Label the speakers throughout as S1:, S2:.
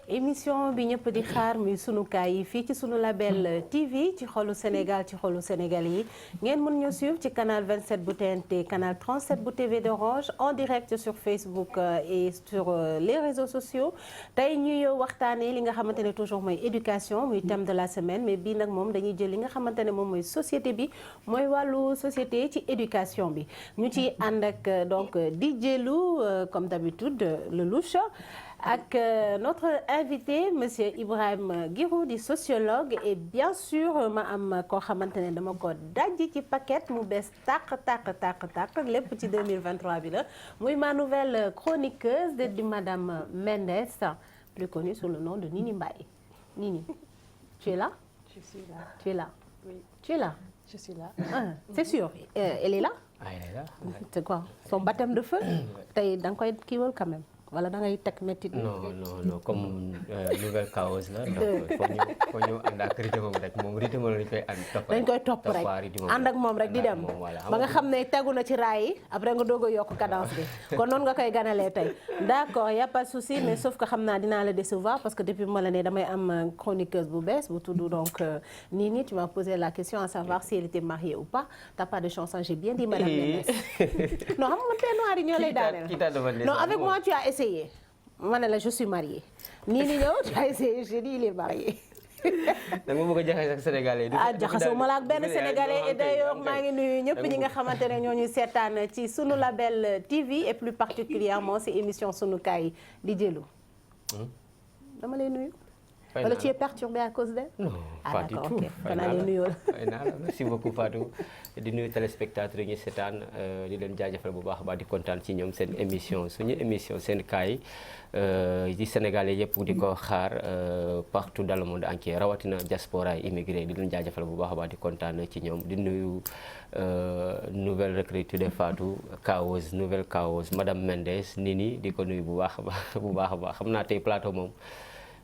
S1: émission bi ñëpp di xaar muy sunu kaay yi fii ci sunu label TV ci xolu Sénégal ci xolu Sénégal yi ngeen mën ñu suivre ci canal 27 bu TNT canal 37 bu TV d'Orange en direct sur Facebook et sur les réseaux sociaux tey ñuy waxtaanee li nga xamante ne toujours mooy éducation muy thème de la semaine mais bii nag moom dañuy jël li nga xamante ne moom mooy société bi mooy wàllu société ci éducation bi ñu ci ànd ak donc DJ Lou comme d'habitude le louche ak notre invité monsieur Ibrahima Guirou di sociologue et bien sûr ma am koo xamante ne dama ko dajji ci paquet mu bees tàq lépp ci 2023 bi la muy ma nouvelle chroniqueuse di madame Mendes plus connue sous le nom de Nini Mbaye. Nini, tu es là?
S2: Je suis là.
S1: Tu es là?
S2: Oui.
S1: Tu es là?
S2: Je suis là.
S1: C'est sûr. Elle est là?
S3: Ah, elle est là.
S1: C'est quoi? Son baptême de feu? tey da nga koy kiiwal quand même. wala da ngay teg métti.
S3: non comme nouvelle cause la. donc foo ñu ànd ak rythme moom rek moom rythme la ñu koy ànd.
S1: dañ koy topp rek ànd ak moom rek di dem ba nga xam ne tegu na ci raay yi après nga doog a yokk cadence bi kon noonu nga koy ganalee tey d'accord y a pas de souci mais sauf que xam naa dinaa la décevoir parce que depuis ma la ne damay am chroniqueuse bu bees bu tudd donc Nini tu m'as posé la question à savoir si elle était mariée ou pas t'as pas de chance j'ai bien dit madame Mendes non xam nga tey noir yi ñoo lay daaneel non avec moi tu as essayé ma ne la je suis mariée Nini ñëw tu as essayé j'ai dit il est marié
S3: da nga bëgg a jaxase ak sénégalais.
S1: jaxasoo ma la ak benn sénégalais et d'ailleurs maa ngi nuyu ñëpp ñi nga xamante ne ñoo ñuy seetaan ci sunu label TV et plus particulièrement ci émission sunu kaay di jëlu. dama lay nuyu. wala tu es perturbé à cause d'elle?
S3: Non, pas du tout. Merci beaucoup Fatou. di nuyu téléspectateurs yi ñu seetaan di leen jaajëfal bu baax a baax di kontaan ci ñoom seen émission suñu émission seen kaay di Sénégalais yëpp di ko xaar partout dans le monde entier rawatina diaspora yi immigré di leen jaajëfal bu baax a baax di kontaan ci ñoom di nuyu nouvelle recrue de Fatou Kaos nouvelle Kaos madame Mendes Nini di ko nuyu bu baax a baax xam naa tey plateau moom.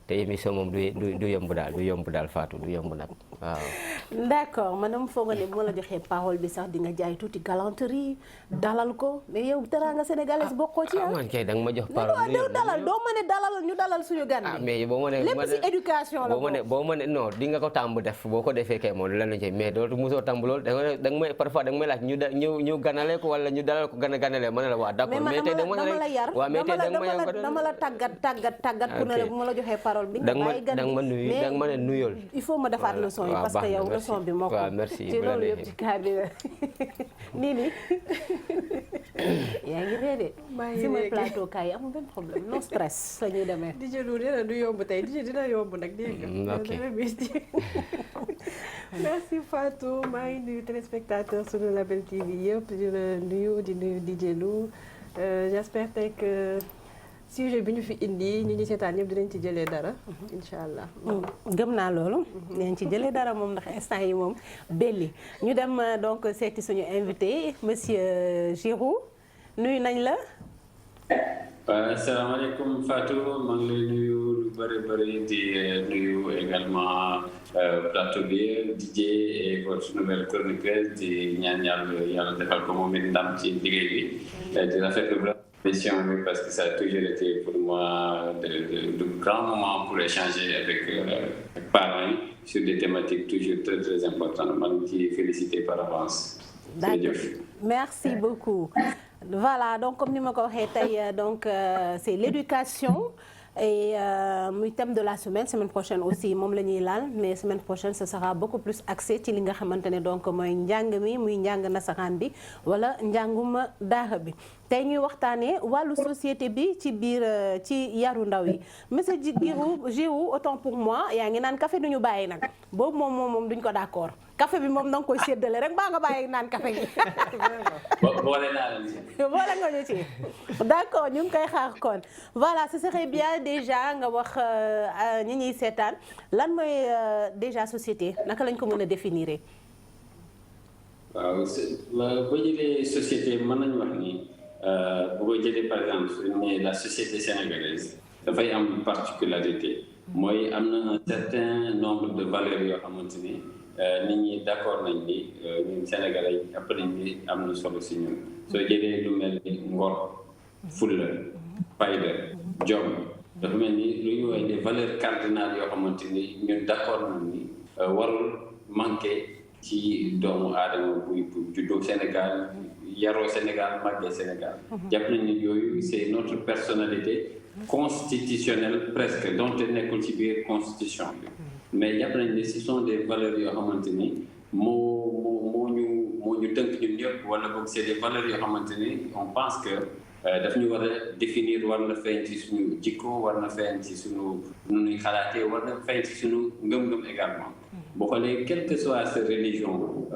S3: te émission moom du yomb daal Fatou du yomb nag waaw.
S1: d'accord man dama foog ne bu ma la joxee parole bi sax di nga jaay tuuti galanterie dalal ko mais yow teraanga sénégalaise bokkoo ci
S3: man kay da nga ma jox parole.
S1: doo dalal doo ma ne dalal ñu dalal suñu gan bi.
S3: mais boo ma ne
S1: lépp ci éducation la
S3: boo ma ne non di nga ko tàmb def boo ko defee kay moom lan la ñu mais dootu mosoo tàmb loolu da nga may parfois da nga may laaj ñu ganale ko wala ñu dalal ko ganale ma ne la waa d'accord. mais tey dama la yar
S1: dama la tàggat ku ne la bu ma la joxee parole bi nga bàyyi gan bi
S3: da nga ma ne nuyool.
S1: il faut ma defaat leçon yi parce que yow leçon bi moo ko
S3: merci
S1: ci loolu yëpp ci kaar bi la Nini yaa ngi réer de si mooy plateau kaay amul benn problème non stress la ñuy demee
S2: DJ Lou dina du yomb tey DJ dina yomb nag dégg nga merci Fatou maa ngi nuyu téléspectateur sur le Label TV yëpp di la nuyu di nuyu DJ Lou j'espère que sujet bi ñu fi indi ñi seetaan ñëpp dinañ ci jëlee dara incha allah.
S1: gëm naa loolu. dinañ ci jëlee dara moom ndax instant yi moom belli ñu dem donc seeti suñu invité monsieur Guirou nuyu nañ la.
S4: asalaamaaleykum Fatou maa ngi lay nuyu lu bëri di nuyu également plateau bi DJ et votre nouvelle chroniqueuse di ñaan yàlla defal ko moom it ndam ci liggéey bi di rafetlu question bi parce que ça a toujours été pour moi de grands moments pour échanger avec parents yi sur des thématiques toujours très importantes man ci féliciter par avance.
S1: D'accord. Merci beaucoup. Voilà donc comme ni ma ko waxee tey donc c'est l'éducation et muy thème de la semaine prochaine aussi moom la ñuy laal mais semaine prochaine ce sera beaucoup plus axé ci li nga xamante ne donc mooy njàng mi muy njàng nasaraan bi wala njàngum daara bi tey ñuy waxtaanee wàllu société bi ci biir ci yaru ndaw yi monsieur Guirou autant pour moi yaa ngi naan café duñu bàyyi nag boobu moom duñ ko d'accord café bi moom da nga koy séddale rek baa nga bàyyi naan café gi.
S4: boole naa leen ci.
S1: boole nga ñu ci d'accord ñu ngi koy xaar kon voilà ce serait bien déjà nga wax ñi ñuy seetaan lan mooy déjà société naka lañ ko mën a définir.
S4: waaw boo jëlee société mën nañu wax ni bu ko jëlee par exemple suñu nee la société sénégalaise dafay am particularité mooy am na un certain nombre de valeurs yoo xamante ni. nit ñi d'accord nañ ni ñun Sénégalais yi ëpp nañ ni am na solo si ñun soo jëlee lu mel ni ngor fulla fayda jom dafa mel ni lu ñu woowee des valeurs cardinales yoo xamante ni ñun d'accord nañ ni warul manqué ci doomu aadama buy juddoo Sénégal yaroo Sénégal màggee Sénégal. jàpp nañ ni yooyu c'est notre personnalité constitutionnelle presque donte nekkul ci biir constitution bi mais jàpp nañ ni ce sont des valeurs yoo xamante ni moo ñu tënk ñun ñëpp wala boog c'est des valeurs yoo xamante ni on pense que daf ñu war a définir war na feeñ ci suñu jikko war na feeñ ci suñu nu ñuy xalaatee war na feeñ ci suñu ngëm-ngëm également. boo xoolee quelle que soit sa religion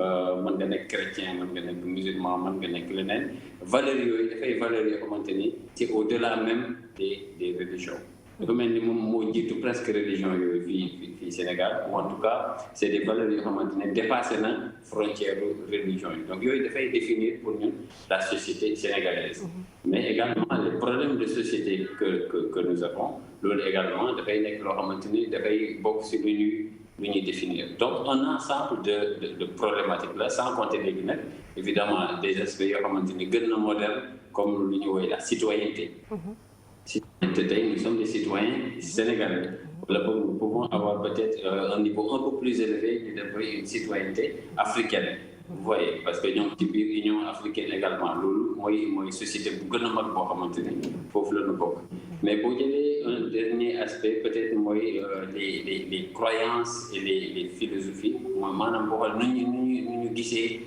S4: mën nga nekk chrétien mën nga nekk musulman mën nga nekk leneen valeurs yooyu dafay valeurs yoo xamante ni c'est au-delà même des religions. dafa mel ni moom moo jiitu presque religion yooyu fii Sénégal ou en tout cas c'est des valeurs yoo xamante ne dépassé na frontière religion yi donc yooyu dafay définir pour ñun la société sénégalaise. mais également les problèmes de société que nous avons loolu également dafay nekk loo xamante ni dafay bokk ci lu ñuy définir donc un ensemble de problématiques là sans compter léegi nag évidemment des aspects yoo xamante ni gën na moderne comme lu ñu woowee la citoyenneté. Nous sommes des citoyens sénégalais. Nous pouvons avoir peut-être un niveau un peu plus élevé de développer une citoyenneté africaine. Vous voyez, parce que ñoo ngi ci biir Union africaine également loolu mooy société bu gën a mag boo xamante ni foofu la ñu bokk. mais boo jëlee un dernier aspect peut-être mooy les croyances et les philosophies mooy maanaam boo xool nu ñu gisee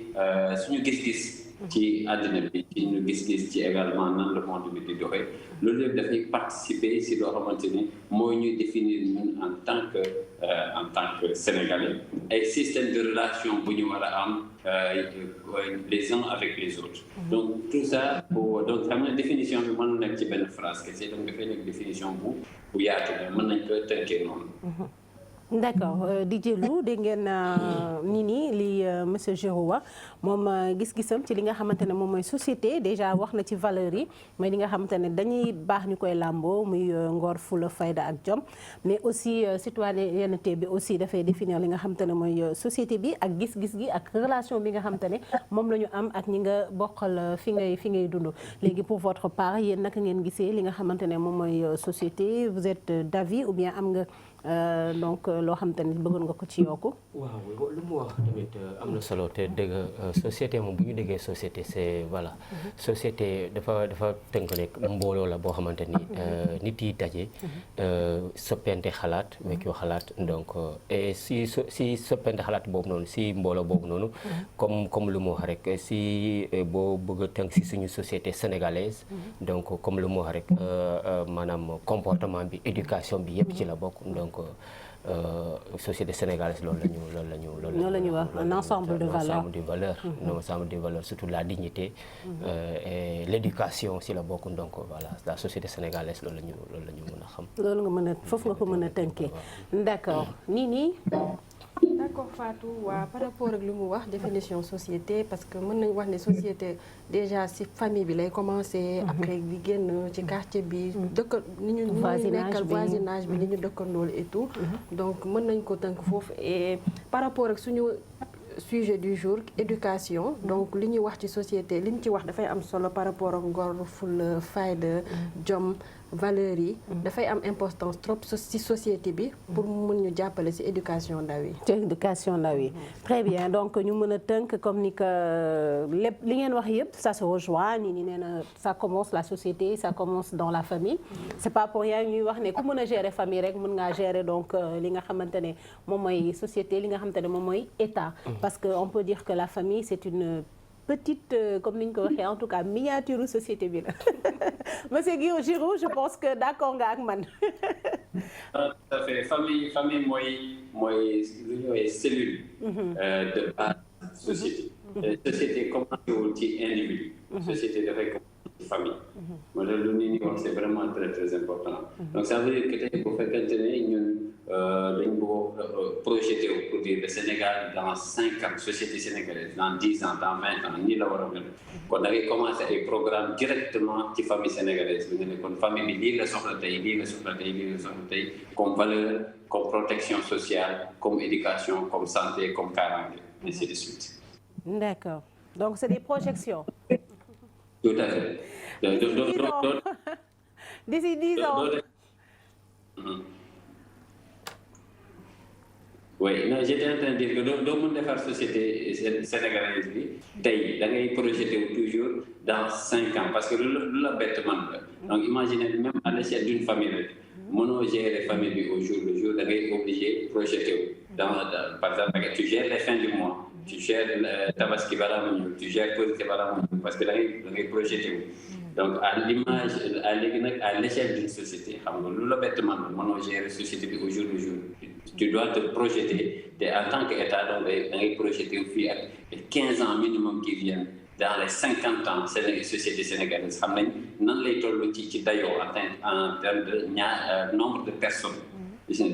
S4: suñu gis-gis. ci àddina bi ci ñu gis-gis ci également nan le monde bi di doxee loolu yëpp dafay participer si loo xamante ni mooy ñuy définir ñun en tant que sénégalais ay système de relation bu ñu war a am les uns avec les autres. donc tout ça donc xam na définition bi mënul nekk ci benn phrase kese donc dafay nekk définition bu yaatu la mën nañ ko tënkee noonu.
S1: d'accord DJ Lou dégg ngeen nii li monsieur Giroux wax moom gis-gisam ci li nga xamante ne moom mooy société déjà wax na ci valeurs yi mooy li nga xamante ne dañuy baax ñu koy làmboo muy ngor fula fayda ak jom mais aussi citoyenneté bi aussi dafay définir li nga xamante ne mooy société bi ak gis-gis gi ak relation bi nga xamante ne moom la ñu am ak ñi nga bokkal fi ngay dund. léegi pour votre part yéen naka ngeen gisee li nga xamante ne moom mooy société vous êtes d'avis ou bien am nga donc loo xam te ne bëggoon nga ko ci yokku.
S3: waaw lu mu wax tamit am na solo te dëgg société moom bu ñu déggee société c'est voilà. société dafa tënk nekk mbooloo la boo xamante ni nit yi daje. soppente xalaat wekkoo xalaat donc et si soppente xalaat boobu noonu si mbooloo boobu noonu. comme lu mu wax rek si boo bëgg a tënk si suñu société sénégalaise. donc comme lu mu wax rek maanaam comportement bi éducation bi yëpp ci la bokk donc. société sénégalaise loolu la ñu wax
S1: un ensemble de valeurs
S3: un ensemble de valeurs surtout la dignité et l'éducation si la bokk donc voilà la société sénégalaise loolu la ñu mën a xam.
S1: loolu nga mën a foofu nga ko mën a tënkee d'accord nii.
S2: d'accord Fatou waa par rapport ak li mu wax définition société parce que mën nañu wax ne société déjà ci famille bi lay commencer. après di génn ci quartier bi. ni ñu nekkal voisinage bi ni ñu dëkkandool et tout. donc mën nañ ko tënk foofu et par rapport ak suñu sujet du jour éducation donc li ñuy wax ci société li ñu ci wax dafay am solo par rapport ak ngor ful fayda jom valeurs yi dafay am importance trop ci société bi pour mu mën ñu jàppale ci éducation ndaw yi.
S1: ci éducation ndaw yi très bien donc ñu mën a tënk comme ni que lépp li ngeen wax yëpp ça se rejoint ni nee na ça commence la société ça commence dans la famille. c'est pas pour rien ñuy wax ne ku mën a gérer famille rek mën ngaa gérer donc li nga xamante ne moom mooy société li nga xamante ne moom mooy état. parce que on peut dire que la famille c'est une petite comme ni ñu ko waxee en tout cas miniature société bi la monsieur Giroux je pense que d'accord nga ak man.
S4: tout à fait famille mooy lu ñuy wax cellule. de base société. société commencé wul ci individu. société dafay commencé ci famille. moo tax lu nit ñi wax c'est vraiment très très important. donc ça veut dire que tey bu fekkente ne ñun dañ ko projeté pour dire le Sénégal dans 5 ans société sénégalaise dans 10 ans dans 20 ans nii la war a mel kon da ngay commencer ay programme directement ci famille sénégalaise bi nga ne kon famille bi lii la soxla tey lii la soxla tey lii la soxla tey comme valeur comme protection sociale comme éducation comme santé comme kaaraange ainsi de suite.
S1: D'accord donc c'est des projections.
S4: Tout à fait.
S1: D'ici 10 ans.
S4: Oui, non, j'étais en train de dire que doo mën defar société sénégalaise bi tey da ngay projeté toujours dans 5 ans parce que lu la bett man la donc imaginez même à l'échelle d'une famille rek mënoo gérer famille bi au jour le jour da ngay obligé projeté wu par exemple tu gères les fins du mois tu gères tabaski balaa mu ñëw tu gères Korité balaa mu ñëw parce que da ngay projeté wu donc à l'image léegi nag à l'échelle d'une société xam nga lu la bett man la mënoo gérer société bi au jour le jour tu dois te projeter en tant qu'État donc da ngay projeter fii ak 15 ans minimum qui viennent dans les 50 ans société sénégalaise xam nañ nan lay toll ci dayoo en termes de nombre de personnes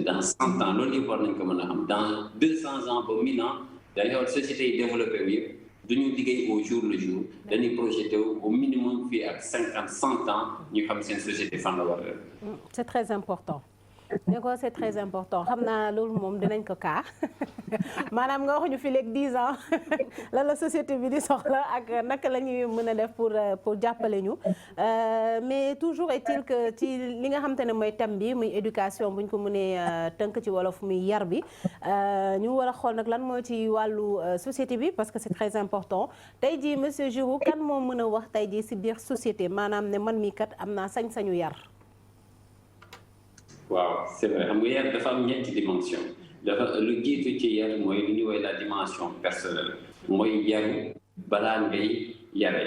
S4: dans 100 ans loolu yëpp war nañ ko mën a xam dans 200 ans ba 1000 ans dañoo société yi développé wu yëpp duñu liggéey au jour le jour dañuy projeté au minimum fii ak 50 100 ans ñu xam seen société fan la war a.
S1: C'est très important. D'accord, c'est très important xam naa loolu moom dinañ ko kaa maanaam nga wax ñu fi léegi 10 ans lan la société bi di soxla ak naka la ñuy mën a def pour jàppale ñu mais toujours est-il que ci li nga xamante ne mooy thème bi muy éducation bu ñu ko mënee tënk ci wolof muy yar bi ñu war a xool nag lan mooy ci wàllu société bi parce que c'est très important tey jii monsieur Giroux kan moo mën a wax tey jii si biir société maanaam ne man mii kat am naa sañ-sañu yar.
S4: waaw c'est vrai xam nga yar dafa am ñetti dimension dafa lu jiitu ci yar mooy lu ñuy woy la dimension personnelle mooy yaru balaa ngay yare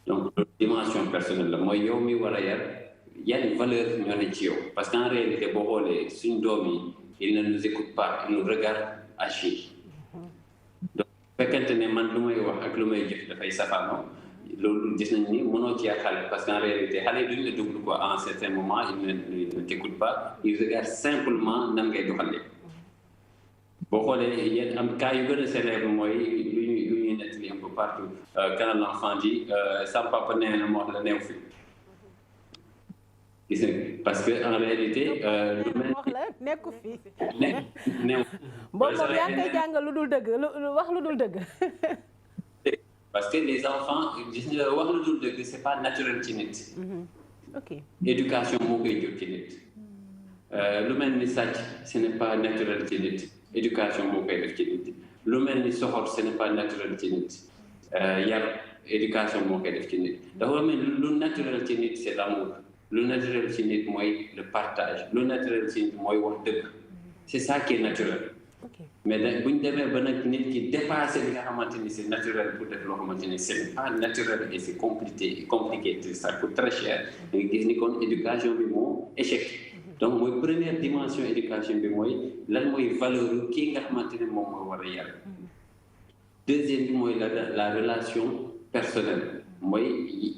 S4: donc dimension personnelle la mooy yow mi war a yar yan valeur ñoo ne ci yow parce qu'en réalité boo xoolee suñ doom yi ils ne nous écoutent pas ils nous regardent agir donc fekkente ne man lu may wax ak lu may jëf dafay safaanoo loolu gis nañ ni mënoo ci yar xale parce qu'en réalité xale duñu la déglu quoi à un certain moment ils ne t'écoutent pas ils regardent simplement nan ngay doxalee boo xoolee yéen am cas yu gën a célèbre mooy lu ñuy nettali un peu partout quand l'enfant dit sa papa nee na mu wax la neew fi gis nga parce que en réalité lu mel
S1: wax la nekku fi
S4: neew
S1: boobu moom yaa ngi koy jàngal lu dul dëgg wax lu dul dëgg
S4: parce que les enfants gis nga wax lu dul dëgg c'est pas naturel ci nit.
S1: ok
S4: éducation moo koy jur ci nit. lu mel ni sàcc ce n'est pas naturel ci nit éducation moo koy def ci nit lu mel ni soxor ce n'est pas naturel ci nit yar éducation moo koy def ci nit dafa mel lu naturel ci nit c'est l'amour lu naturel ci nit mooy le partage lu naturel ci nit mooy wax dëgg c'est ça qui est naturel. mais nag bu ñu demee ba nag nit ki dépassé li nga xamante ni c'est naturel pour def loo xamante ni c'est pas naturel et c'est compliqué ça coûte très cher da nga gis ni kon éducation bi moo échec donc mooy première dimension éducation bi mooy lan mooy valeur kii nga xamante ne moom moo war a yar deuxième bi mooy la relation personnelle mooy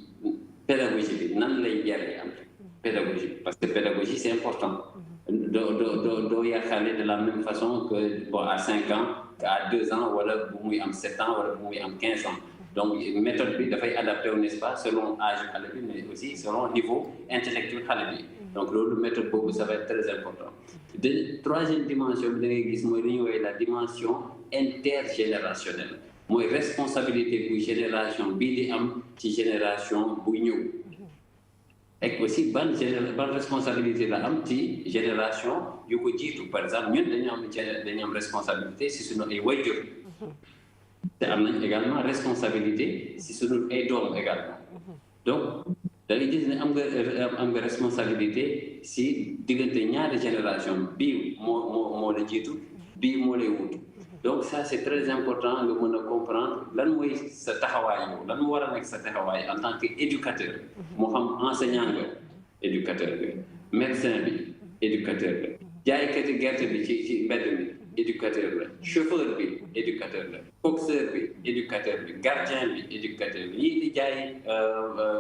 S4: pédagogie bi nan lay yaree am pédagogie parce que pédagogie c'est important doo yar xale de la même façon que bon à 5 ans à 2 ans wala bu muy am 7 ans wala bu muy am 15 ans donc méthode bi dafay adapté wu n'est-ce pas selon âge xale bi mais aussi selon niveau intellectuel xale bi donc loolu méthode boobu ça va être très important troisième dimension bi da ngay gis mooy lu ñuy woowee la dimension intergénérationnelle mooy responsabilité bu génération bii di am ci génération bu ñëw et aussi ban responsabilité la am ci génération yu ko jiitu par exemple ñun dañu am responsabilité si suñu ay waajur te am nañ également responsabilité si suñu ay doom également donc da ngay gis ne am nga responsabilité si diggante ñaari génération bii moo la jiitu bii moo lay wutu donc ça c'est très important nga mën a comprendre lan mooy sa taxawaay yow lan moo war a nekk sa taxawaay en tant que éducateur moo xam enseignant nga éducateur nga médecin bi éducateur la jaaykati gerte bi ci mbedd mi éducateur la chauffeur bi éducateur la coxeur bi éducateur bi gardien bi éducateur bi ñii di jaay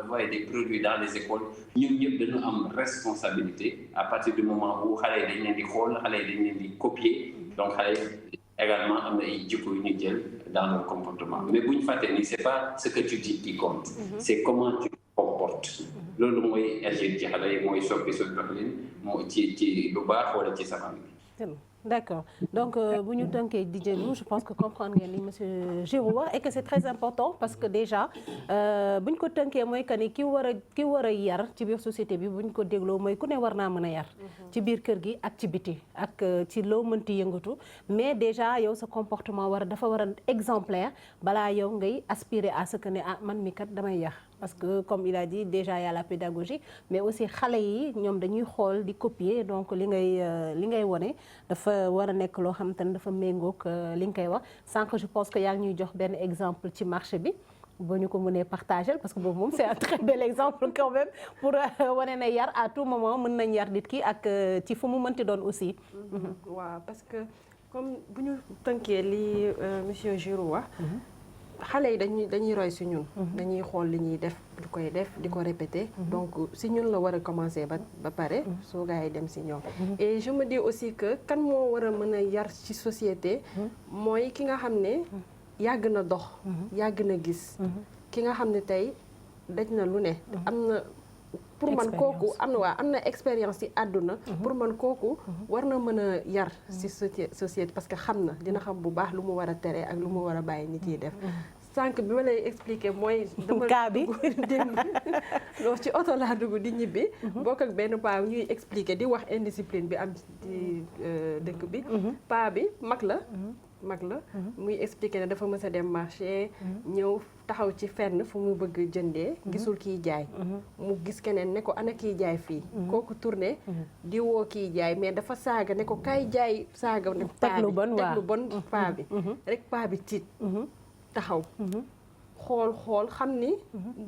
S4: voie des produits dans les écoles ñun ñëpp dañu am responsabilité à partir du moment où xale yi dañ leen di xool xale yi dañ leen di copier donc xale yi également am na ay jikko yu ñu jël dans leur comportement mais bu ñu fàtte ni c'est pas ce que tu dis qui compte c'est comment tu te comportes loolu mooy agir ci xale yi mooy soppi sa doxalin moo ci lu baax wala ci safaan bi
S1: D'accord donc bu ñu tënkee DJ Lou je pense que comprendre ngeen li monsieur Giroux wax et que c'est très important parce que déjà bu ñu ko tënkee mooy que ni ki war a yar ci biir société bi bu ñu ko dégloo mooy ku ne war naa mën a yar ci biir kër gi ak ci biti ak ci loo mënti yëngatu mais déjà yow sa comportement dafa war a exemplaire balaa yow ngay aspirer à ce que ne man mi kat damay yar parce que comme il a dit déjà il y a la pédagogie mais aussi xale yi ñoom dañuy xool di copier donc li ngay wone dafa war a nekk loo xam te ne dafa méngoog li nga koy wax sànq je pense que yaa ngi ñuy jox benn exemple ci marché bi boo ñu ko mënee partager parce que boobu moom c'est un très bel exemple quand même pour wane ne yar à tout moment mën nañ yar nit ki ak ci fu mu mënti doon aussi.
S2: waaw parce que comme bu ñu tënkee li monsieur Giroux wax. xale yi dañuy roy si ñun. dañuy xool li ñuy def di koy def di ko répéter. donc si ñun la war a commencer ba pare. soo gaa yi dem si ñoom. et je me dis aussi que kan moo war a mën a yar ci société. mooy ki nga xam ne yàgg na dox. yàgg na gis. ki nga xam ne tey daj na lu ne. am na pour man kooku am na expérience ci àdduna. pour man kooku war na mën a yar ci société parce que xam na dina xam bu baax lu mu war a tere ak lu mu war a bàyyi nit yi def. sànq bi ma lay expliquer mooy. dama dugg démb loolu ci oto laa dugg di ñibbi. bokk ak benn paa ñuy expliquer di wax indiscipline bi am ci dëkk bi. paa bi mag la. muy expliquer ne dafa mës a dem marché. ñëw taxaw ci fenn fu mu bëgg jëndee. gisul kiy jaay. mu gis keneen ne ko ana kiy jaay fii. kooku tourné di woo kiy jaay mais dafa saaga ne ko kaay jaay saaga. ne paa bi teg lu bon paa bi. rek paa bi tiit. taxaw xool xam ni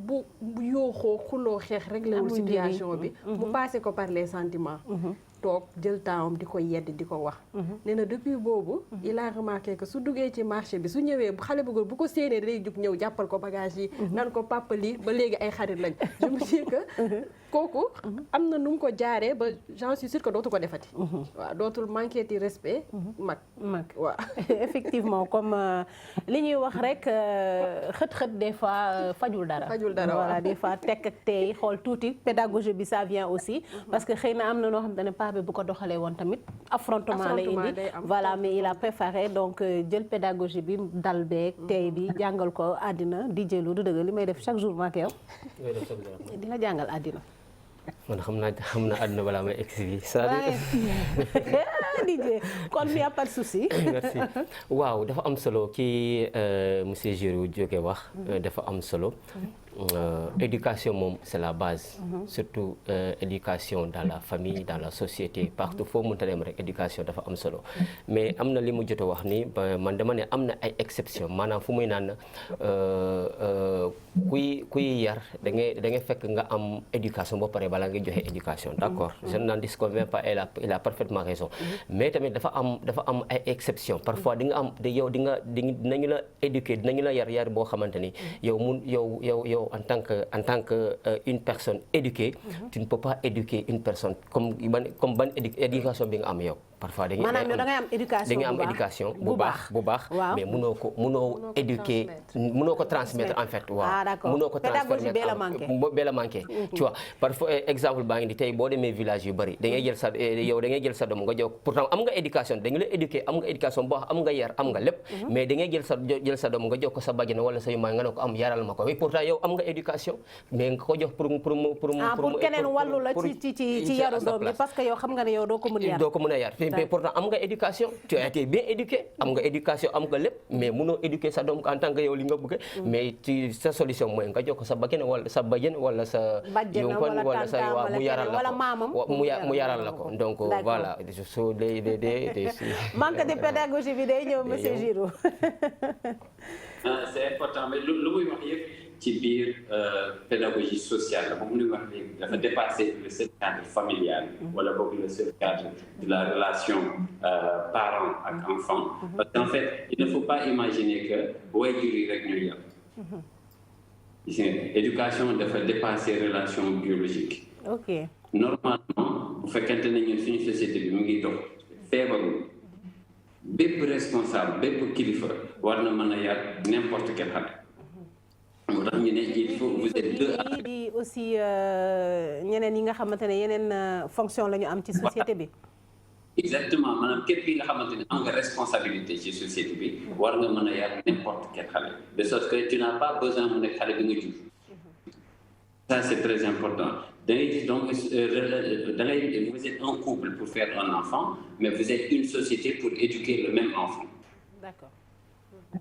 S2: bu yooxoo xuloo xeex rek la wul situation bi mu passé ko par les sentiments toog jël temps di ko yedd di ko wax nee na depuis boobu il a remarqué que su duggee ci marché bi su ñëwee xale bu góor bu ko séenee day jug ñëw jàppal ko bagage yi naan ko papa lii ba léegi ay xarit lañ je me dis que kooku am na nu mu ko jaaree ba j'en suis sûre que dootu ko defati waaw dootul manqué ti respect mag waaw
S1: effectivement comme li ñuy wax rek xët-xët des fois fajul dara voilà des fois tekk ak tey xool tuuti pédagogie bi ça vient aussi parce que xëy na am na noo xam ne paa bi bu ko doxalee woon tamit affrontement lay indi voilà mais il a préféré donc jël pédagogie bi dal beeg tey bi jàngal ko àddina di jëlu du dëgg li may def chaque jour maak yow di la jàngal àddina
S3: man xam naa àdduna balaa may expliquer c'est-à-dire
S1: DJ kon y a pas de souci.
S3: merci waaw dafa am solo ki monsieur Giroux jóge wax dafa am solo éducation moom c'est la base surtout éducation dans la famille dans la société partout foo mënta dem rek éducation dafa am solo mais am na li mu jot a wax ni man dama ne am na ay exception maanaam fu muy naan kuy yar da ngay fekk nga am éducation ba pare balaa ngay joxe éducation d'accord je n'en disconviens pas il a parfaitement raison mais tamit dafa am ay exception parfois di nga am dinañu la éduquer dinañu la yar boo xamante ni yow en tant que une personne éduquée tu ne peux pas éduquer une personne comme ban éducation bi nga am yow parfois da
S1: ngay am éducation
S3: bu baax mais mënoo éduquer mënoo ko transmettre en fait waaw mënoo ko transmettre bee la manqué tu vois parfois exemple baa ngi di tey boo demee village yu bari da ngay jël sa doom nga jox pourtant am nga éducation dañu la éduquer am nga éducation boo am nga yar am nga lépp mais da ngay jël sa doom nga jox ko sa bàjjen wala sa yumaay nga ne ko am yaral ma ko pourtant yow am nga éducation mais nga ko jox pour
S1: keneen wàllu la ci yaru doom bi parce que yow xam nga ne yow doo ko mën a yar
S3: mais pourtant am nga éducation tu as été bien éduqué am nga éducation am nga lépp mais mënoo éduquer sa doom en tant que yow li nga bëgg mais ci sa solution mooy nga jox ko sa bàjjen wala sa yunkon wala sa waa mu yaral la ko donc voilà so des
S1: manque de pédagogie bi day ñëw monsieur Giroux
S4: c'est important mais lu muy wax yëpp ci biir pédagogie sociale la boobu lu wax léegi dafa dépasser le seul cadre familial wala boobu le seul cadre de la relation parent ak enfant parce qu'en fait il ne faut pas imaginer que waajur yi rek ñuy yar gis nga éducation dafa dépasser relation biologique normalement bu fekkente ne ñun suñu société bi mu ngi dox feebarul bépp responsable bépp kilifa war na mën a yar n'importe quel xale moo tax ñu ne il faut vous êtes deux
S1: di aussi ñeneen yi nga xamante ne yeneen fonction la ñu am ci société bi
S4: exactement maanaam képp ki nga xamante ne am nga responsabilité ci société bi war nga mën a yar n'importe quel xale de sorte que tu n'as pas besoin mu nekk xale bi nga jur. Ça c'est très important da ngay gis donc da ngay vous êtes un couple pour faire un enfant mais vous êtes une société pour éduquer le même enfant.
S1: D'accord.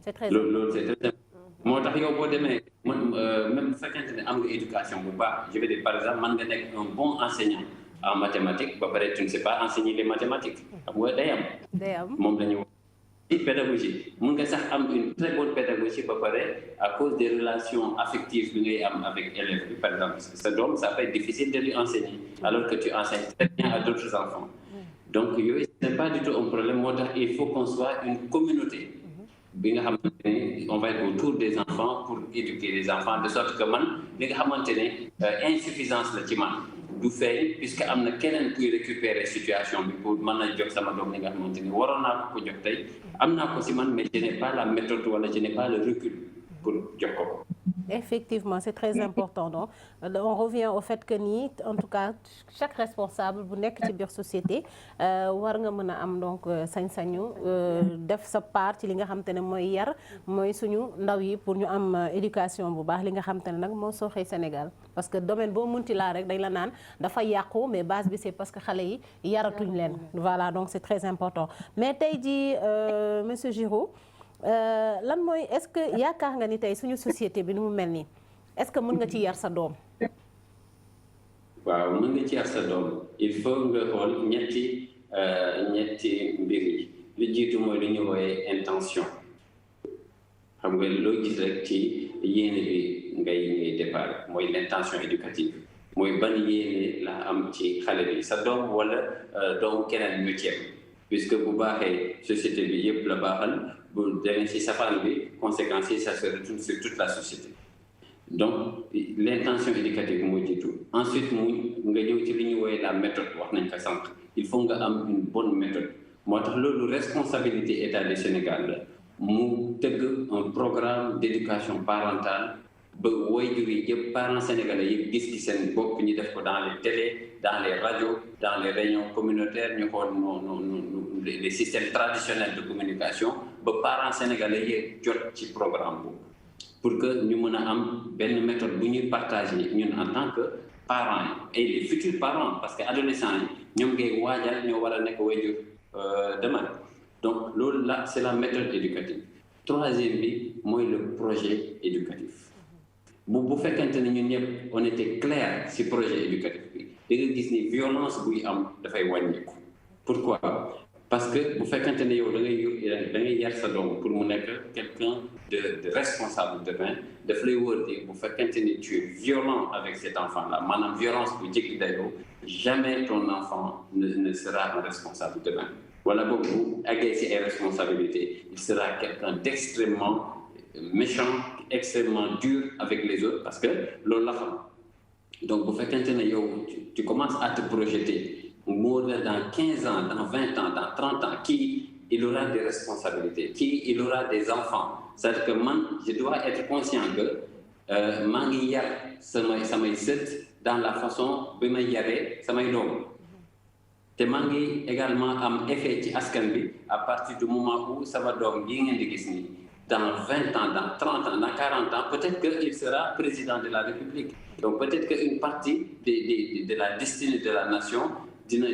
S1: C'est très
S4: loolu c'est très important. moo tax yow boo demee même bu fekkente ne am nga éducation bu baax je vais dire par exemple man nga nekk un bon enseignant en mathématiques ba pare tu ne sais pas enseigner les mathématiques xam nga day am moom la ñu wax ci pédagogie mun nga sax am une très bonne pédagogie ba pare à cause des relations affectives bi ngay am avec élève bi par exemple sa doom ça peut être difficile de lui enseigner alors que tu enseignes très bien à d'autres enfants donc yooyu c'est pas du tout un problème moo tax il faut qu'on soit une communauté bi nga xamante ne on va être autour des enfants pour éduquer les enfants de sorte que man li nga xamante ne insuffisance la ci man du feeñ puisque am na keneen kuy récupérer situation bi pour mën a jox sama doom li nga xamante ne waroon naa ko jox tey am naa ko si man mais je n'ai pas la méthode wala je n'ai pas le recul pour jox ko.
S1: Effectivement, c'est très important. Donc, on revient au fait que ni, en tout cas, chaque responsable bu nekk ci biir société war nga mën a am donc sañ-sañu def sa part ci li nga xam te ne mooy yar mooy suñu ndaw yi pour ñu am éducation bu baax li nga xam te ne nag moo sooxee Sénégal parce que domaine boo munti laa rek dañ la naan dafa yàqu mais base bi c'est parce que xale yi yaratuñ leen voilà donc c'est très important mais tey jii monsieur Girou lan mooy est-ce que yaakaar nga ni tey suñu société bi ni mu mel nii est-ce que mën nga ci yar sa doom.
S4: waaw mën nga ci yar sa doom il faut nga xool ñetti mbir yi li jiitu mooy lu ñu wooyee intention xam nga loo gis rek ci yéene bi ngay départ mooy l'intention éducative mooy ban yéene la am ci xale bi sa doom wala doomu keneen ñu ceeb puisque bu baaxee société bi yëpp la baaxal. bu demee ci safaan bi conséquences yi ça se retourne sur toute la société donc l'intention éducative moo jiitu ensuite mu nga ñëw ci li ñu wooyee la méthode wax nañ ko sànq il faut nga am une bonne méthode moo tax loolu responsabilité état du Sénégal la mu tëgg un programme d'éducation parentale ba waajur yi yëpp parents sénégalais yëpp gis ci seen bopp ñu def ko dans les télés dans les radios dans les réunions communautaires ñu xool les systèmes traditionnels de communication ba parents sénégalais yëpp jot ci programme boobu pour que ñu mën a am benn méthode bu ñuy partager ñun en tant que parents et les futurs parents parce que adolescents yi ñoom ngay waajal ñoo war a nekk waajur demain donc loolu là c'est la méthode éducative troisième bi mooy le projet éducatif bu fekkente ne ñun ñëpp on était clair ci projet éducatif bi da nga gis ni violence buy am dafay wàññiku pourquoi parce que bu fekkente ne yow da ngay yar sa doom pour mu nekk quelqu'un de responsable demain daf lay wóor di bu fekkente ne tu es violent avec cet enfant là maanaam violence bu jéggi dayoo jamais ton enfant ne sera un responsable demain wala boobu bu àggee ci ay responsabilités il sera quelqu'un d'extrêmement méchant extrêmement dur avec les autres parce que loolu la xam donc bu fekkente ne yow tu commences à te projeter dans 15 ans dans 20 ans dans 30 ans qui il aura des responsabilités qui il aura des enfants c'est-à-dire que man je dois être conscient que maa ngi yar samay sët dans la façon bi may yaree samay doom te maa ngi également am effet ci askan bi à partir du moment où sama doom yi ngeen di gis nii dans 20 ans, dans 30 ans, dans 40 ans, peut-être qu'il sera président de la République. Donc peut-être qu'une partie de la destinée de la nation dina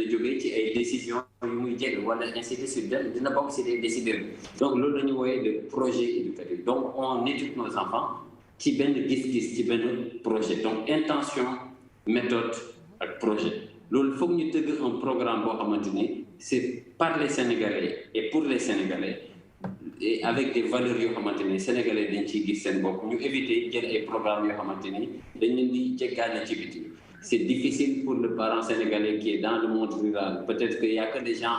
S4: jógee ci ay décisions yu muy jël wala ainsi de suite dina bokk ci des décideurs. Donc loolu la ñu wooyee de projet éducatif. Donc on éduque nos enfants ci benn gis-gis ci benn projet. Donc intention, méthode ak projet. Loolu foog ñu tëgg un programme boo xamante ni c'est par les Sénégalais et pour les Sénégalais. Et avec des valeurs yoo xamante ni sénégalais dañ ciy gis seen bopp ñu éviter jël ay programmes yoo xamante ni dañ leen di jéggaane ci biti c'est difficile pour le parent sénégalais qui est dans le monde rural peut-être qu'il y a que des gens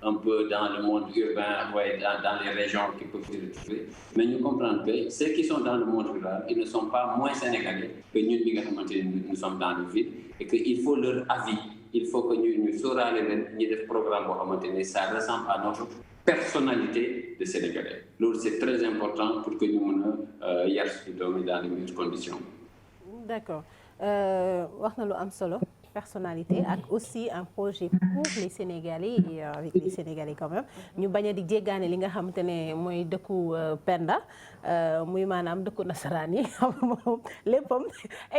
S4: un peu dans le monde urbain ouais, dans les régions qui peuvent se retrouver mais ñu comprendre que ceux qui sont dans le monde rural ils ne sont pas moins sénégalais que ñun bi nga xamante ni nous sommes dans le ville et que il faut leur avis il faut que ñu sóoraale leen ñu def programme boo xamante ni ça ressemble à notre personnalité de Sénégalais loolu c'est très important pour que ñu mën a yar suñu doom yi dans les meilleures conditions.
S1: D'accord wax na lu am solo personnalité ak aussi un projet pour les Sénégalais et avec les Sénégalais quand même ñu bañ a di jéggaane li nga xamante ne mooy dëkku Penda muy maanaam dëkku nasaraan yi moom léppam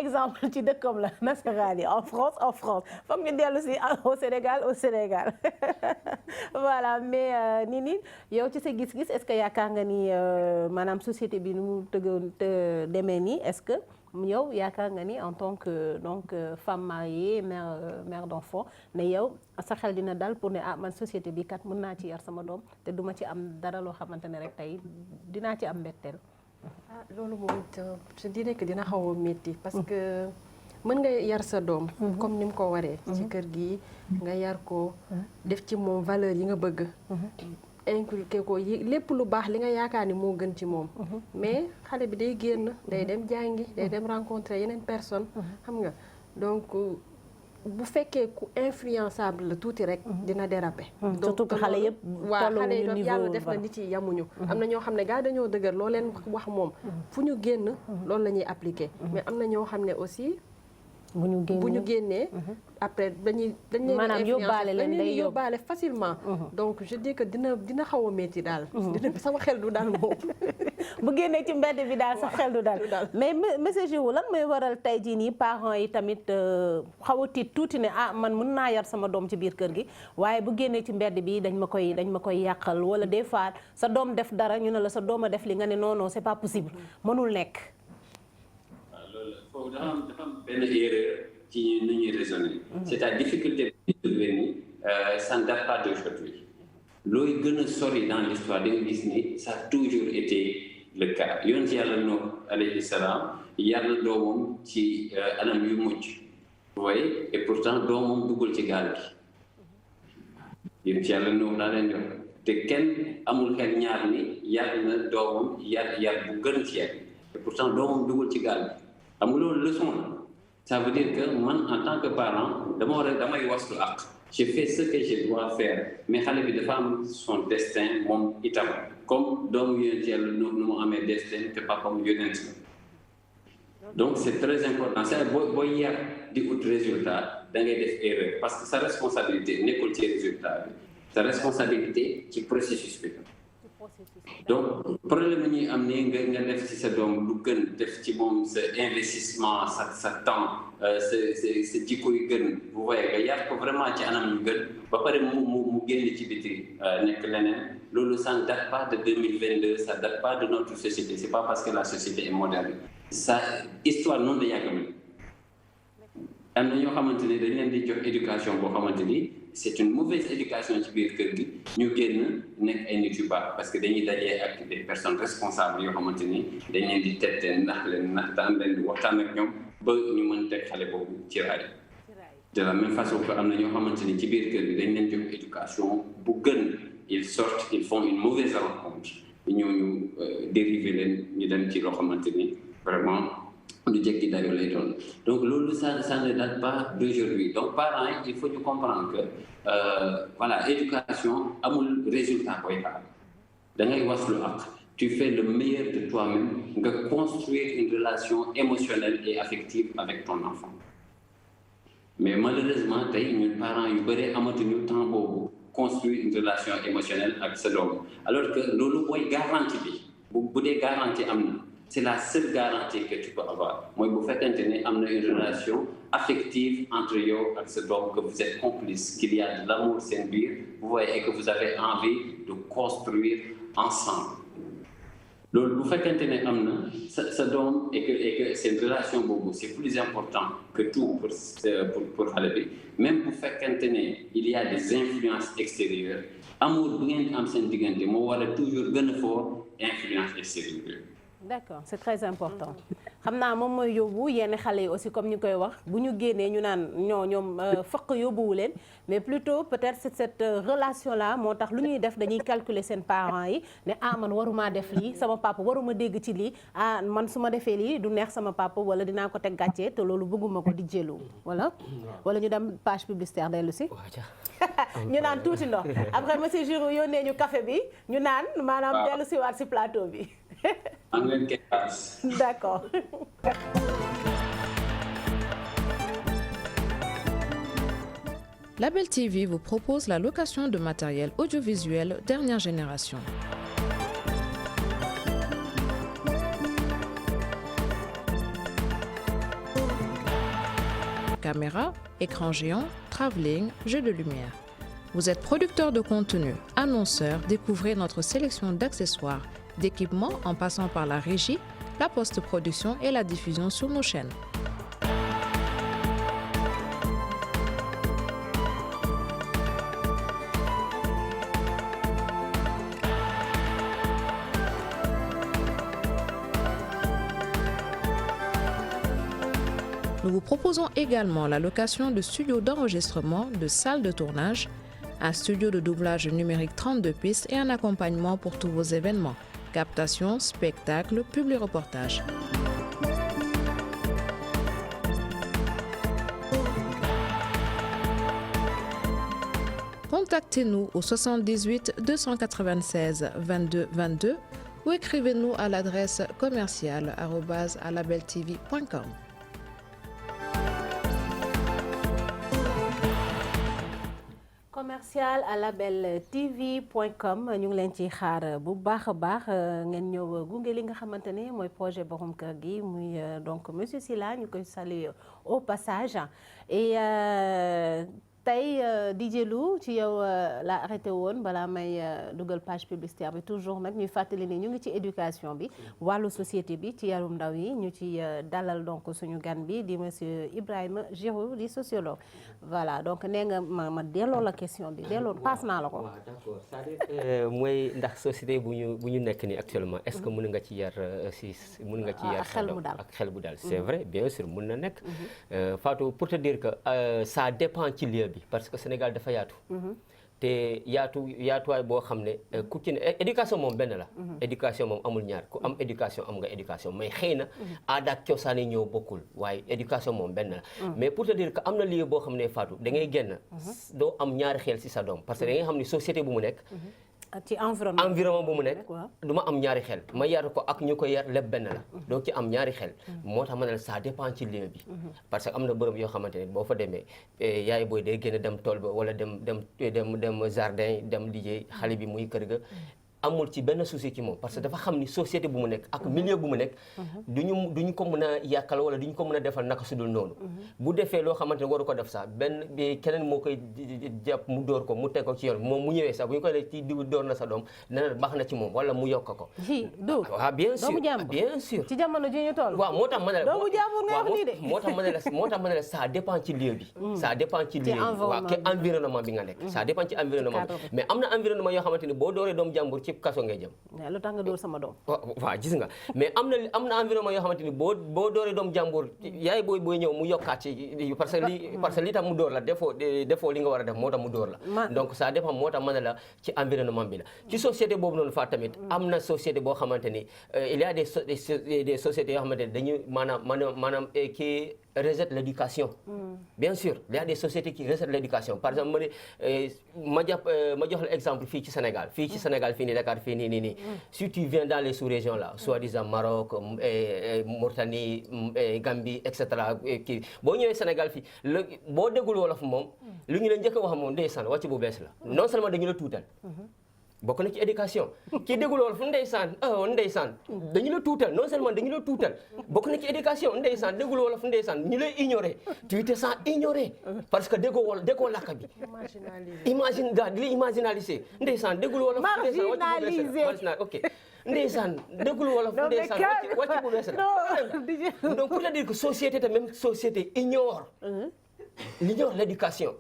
S1: exemple ci dëkkam la nasaraan yi en France foog ñu dellu si au Sénégal voilà mais Nini yow ci sa gis-gis est-ce que yaakaar nga ni maanaam société bi nu mu tëggoon te demee nii est-ce que yow yaakaar nga ni en tant que donc femme mariée mère d'enfant ne yow sa xel dina dal pour ne man société bi kat mën naa ci yar sama doom te duma ci am dara loo xamante ne rek tey dinaa ci am mbetteel.
S2: loolu moom je dirais que dina xaw a métti parce que mën nga yar sa doom comme ni mu ko waree ci kër gi nga yar ko def ci moom valeur yi nga bëgg inculquer ko lépp lu baax li nga yaakaar ni moo gën ci moom mais xale bi day génn day dem jàngi day dem rencontrer yeneen personne xam nga donc bu fekkee ku influençable la tuuti rek dina déraper
S1: surtout que xale yëpp
S2: waaw xale yi yàlla def na nit yi yamuñu am na ñoo xam ne gaa dañoo dëgër loo leen wax moom fu ñu génn loolu la ñuy appliquer mais am na ñoo xam ne aussi bu ñu génnee après dañ leen
S1: maanaam yóbbaale leen day
S2: yóbbaale facilement donc je dis que dina xaw a métti daal dina sama xel du daal moom
S1: bu génnee ci mbedd bi daal sa xel du daal mais monsieur Girou lan mooy waral tey jii nii parents yi tamit xaw a tiit tuuti ne man mën naa yar sama doom ci biir kër gi waaye bu génnee ci mbedd bi dañ ma koy yàqal wala des fois sa doom def dara ñu ne la sa doom a def li nga ne non c'est pas possible mënul nekk.
S4: Foofu dafa am benn erreur ci nu ñuy raisonner. c'est à difficulté de devenir ça ne date pas d'aujourd'hui. looy gën a sori dans l'histoire da nga gis ni ça a toujours été le cas yoon ci yàlla Nuux alayhi salaam yàlla doomam ci anam yu mujj. vous voyez et pourtant doomam duggul ci gaal gi yoon ci yàlla Nuux laa leen jox te kenn amul xel ñaar ni yar na doomam yar bu gën ci yar et pourtant doomam duggul ci gaal gi. xam nga loolu leçon la ça veut dire que man en tant que parent damay waslu ak je fais ce que je dois faire mais xale bi dafa am son destin moom itam comme doomu yonent yàlla nu mu amee destin te pas comme yonent donc c'est très important ça booy yar di ut résultat da ngay def erreur parce que sa responsabilité nekkul ci résultat bi sa responsabilité ci processus bi donc problème ñuy am ni nga def ci sa doom lu gën def ci moom sa investissement sa temps sa jikko yu gën vous voyez nga yar ko vraiment ci anam yu gën ba pare mu génn ci biti nekk leneen loolu ça ne date pas de 2022 ça date pas de notre société c'est pas parce que la société est moderne ça histoire noonu la yàgg am na ñoo xamante ni dañ leen di jox éducation boo xamante ni c'est une mauvaise éducation ci biir kër gi ñu génn nekk ay nit yu baax parce que dañuy dajee ak des personnes responsables yoo xamante ni dañ leen di tette ndax leen naxtaan leen di waxtaan ak ñoom ba ñu mën teg xale boobu ci raay de la même façon que am na ñoo xamante ni ci biir kër gi dañ leen jox éducation bu gën ils sortent ils font une mauvaise rencontre ñooñu dérivé leen ñu dem ci loo xamante ni vraiment du jekki dayo lay doon donc loolu ça ne date pas d'aujourd'hui donc parents yi il faut ñu comprendre que voilà éducation amul résultat koy xaar da ngay waslu ak tu fais le meilleur de toi-même nga construire une relation émotionnelle et affective avec ton enfant mais malheureusement tey ñun parents yu bëri amatuñu temps boobu construire une relation émotionnelle ak sa doom alors que loolu mooy garantie bi bu dee garantie am na c'est la seule garantie que tu peux avoir mooy bu fekkente ne am na une relation affective entre yow ak sa doom que vous êtes complices qu'il y a de l'amour seen biir vous voyez et que vous avez envie de construire ensemble loolu bu fekkente ne am na sa doom et que seen relation boobu c'est plus important que tout pour xale bi même bu fekkente ne il y a des influences extérieures amour bu ngeen di am seen diggante moo war a toujours gën a fort influence extérieure.
S1: D'accord, c'est très important xam naa moom mooy yóbbu yenn xale yi aussi comme ñu koy wax bu ñu génnee ñu naan ñoom fokk yóbbuwu leen mais plutôt peut-être c'est cette relation là moo tax lu ñuy def dañuy calculer seen parents yi ne man waruma def lii sama papa waruma dégg ci lii man su ma defee lii du neex sama papa wala dinaa ko teg gàcce te loolu bëgguma ko di jëlu wala ñu dem page publicitaire dellu si ñu naan tuuti ndox après monsieur Girou yónnee ñu café bi ñu naan maanaam dellu si waat si plateau bi D'accord.
S5: Label TV vous propose la location de matériel audiovisuel dernière génération. Caméra, écran géant, travelling, jeux de lumière. Vous êtes producteur de contenu, annonceur, découvrez notre sélection d'accessoires, d'équipements en passant par la régie, la post-production et la diffusion sur nos chaînes. Nous vous proposons également la location de studios d'enregistrement, de salles de tournage, un studio de doublage numérique 32 pistes et un accompagnement pour tous vos événements, captation, spectacles, publi-reportages. Contactez-nous au 78 296 22 22 ou écrivez-nous à l'adresse commerciale@labeltv.com.
S1: commercial@labeltv.com ñu ngi leen ci xaar bu baax a baax ngeen ñëw gunge li nga xamante ne mooy projet borom kër gi muy donc monsieur Sylla ñu koy saluer au passage et tey DJ Lou ci yow la arrêté woon balaa may dugal page publicitaire bi toujours nag ñuy fàttali ni ñu ngi ci éducation bi wàllu société bi ci yarum ndaw yi ñu ci dalal donc suñu gan bi di monsieur Ibrahima Giroux di sociologue voilà donc nee nga ma delloo la question bi delloo paas naa la ko.
S3: waaw d'accord c'est-à-dire mooy ndax société bu ñu nekk nii actuellement est-ce que mën nga ci yar si mën nga ci yar ak xel bu daal c'est vrai bien sûr mën na nekk Fatou pour te dire que ça dépend ci lieu bi parce que Sénégal dafa yaatu te yaatuwaay boo xam ne ku ci ne éducation moom benn la éducation moom amul ñaar ku am éducation am nga éducation mais xëy na aada ak cosaan yi ñëw bokkul waaye éducation moom benn la mais pour te dire que am na lieu boo xam ne Fatou da ngay génn doo am ñaari xel ci sa doom parce que da ngay xam ne société bu mu nekk
S1: ci environnement
S3: bu mu nekk du ma am ñaari xel ma yar ko ak ñu ko yar lépp benn la donc ci am ñaari xel moo tax ma ne la ça dépend ci lieu bi parce que am na bërëb yoo xamante ne boo fa demee yaay booy day génn dem tool ba wala dem jardin dem liggéey xale bi muy kër ga amul ci benn souci ci moom parce que dafa xam ni société bu mu nekk ak milieu bu mu nekk duñu ko mën a yàqal wala duñu ko mën a defal naka su dul noonu bu defee loo xamante ne waru ko def sax benn bi keneen moo koy jàpp mu dóor ko mu teg ko ci yoon moom mu ñëwee sax bu ñu koy def ci diw dóor na sa doom dana baax na ci moom wala mu yokk ko waaw bien sûr
S1: ci jamono ji ñu toll
S3: waaw moo tax ma ne la
S1: doomu jàmbur nga wax nii de
S3: moo tax ma ne la ça dépend ci lieu bi ça dépend ci lieu bi waaw ke environnement bi nga nekk ça dépend ci environnement bi mais am na environnement yoo xamante ne boo dooree doomu jàmbur ci kaso ngay jëm
S1: lu tax nga dóor sama doom
S3: waaw gis nga mais am na environnement yoo xamante ni boo dooree doom jàmbur yaay booy ñëw mu yokkaat ci parce que li tax mu dóor la defoo li nga war a def moo tax mu dóor la donc ça dépend moo tax ma ne la ci environnement bi la ci société boobu noonu fa tamit am na société boo xamante ni il y a des sociétés yoo xamante ni dañuy maanaam qui rejettent l'éducation bien sûr il y a des sociétés qui rejettent l'éducation par exemple ma jox la exemple fii ci Sénégal fii nii Dakar fii nii si tu viens dans les sous-régions là soi-disant Maroc Mauritanie Gambie et cetera kii boo ñëwee Sénégal fii boo déggul wolof moom lu ñu la njëkk a wax moom ndeysaan wàcc bu bees la non seulement dañu la tuutal bokk na ci éducation kii déggul wolof ndeysaan dañu la tuutal non seulement dañu la tuutal bokk na ci éducation ndeysaan déggul wolof ndeysaan ñu lay ignorer tu te sens ignoré parce que déggoo làkk bi imagine daal di la imaginaliser ndeysaan déggul wolof ndeysaan ok ndeysaan déggul wolof ndeysaan wàcc bu bees la donc pour te dire que société te même société ignore l'éducation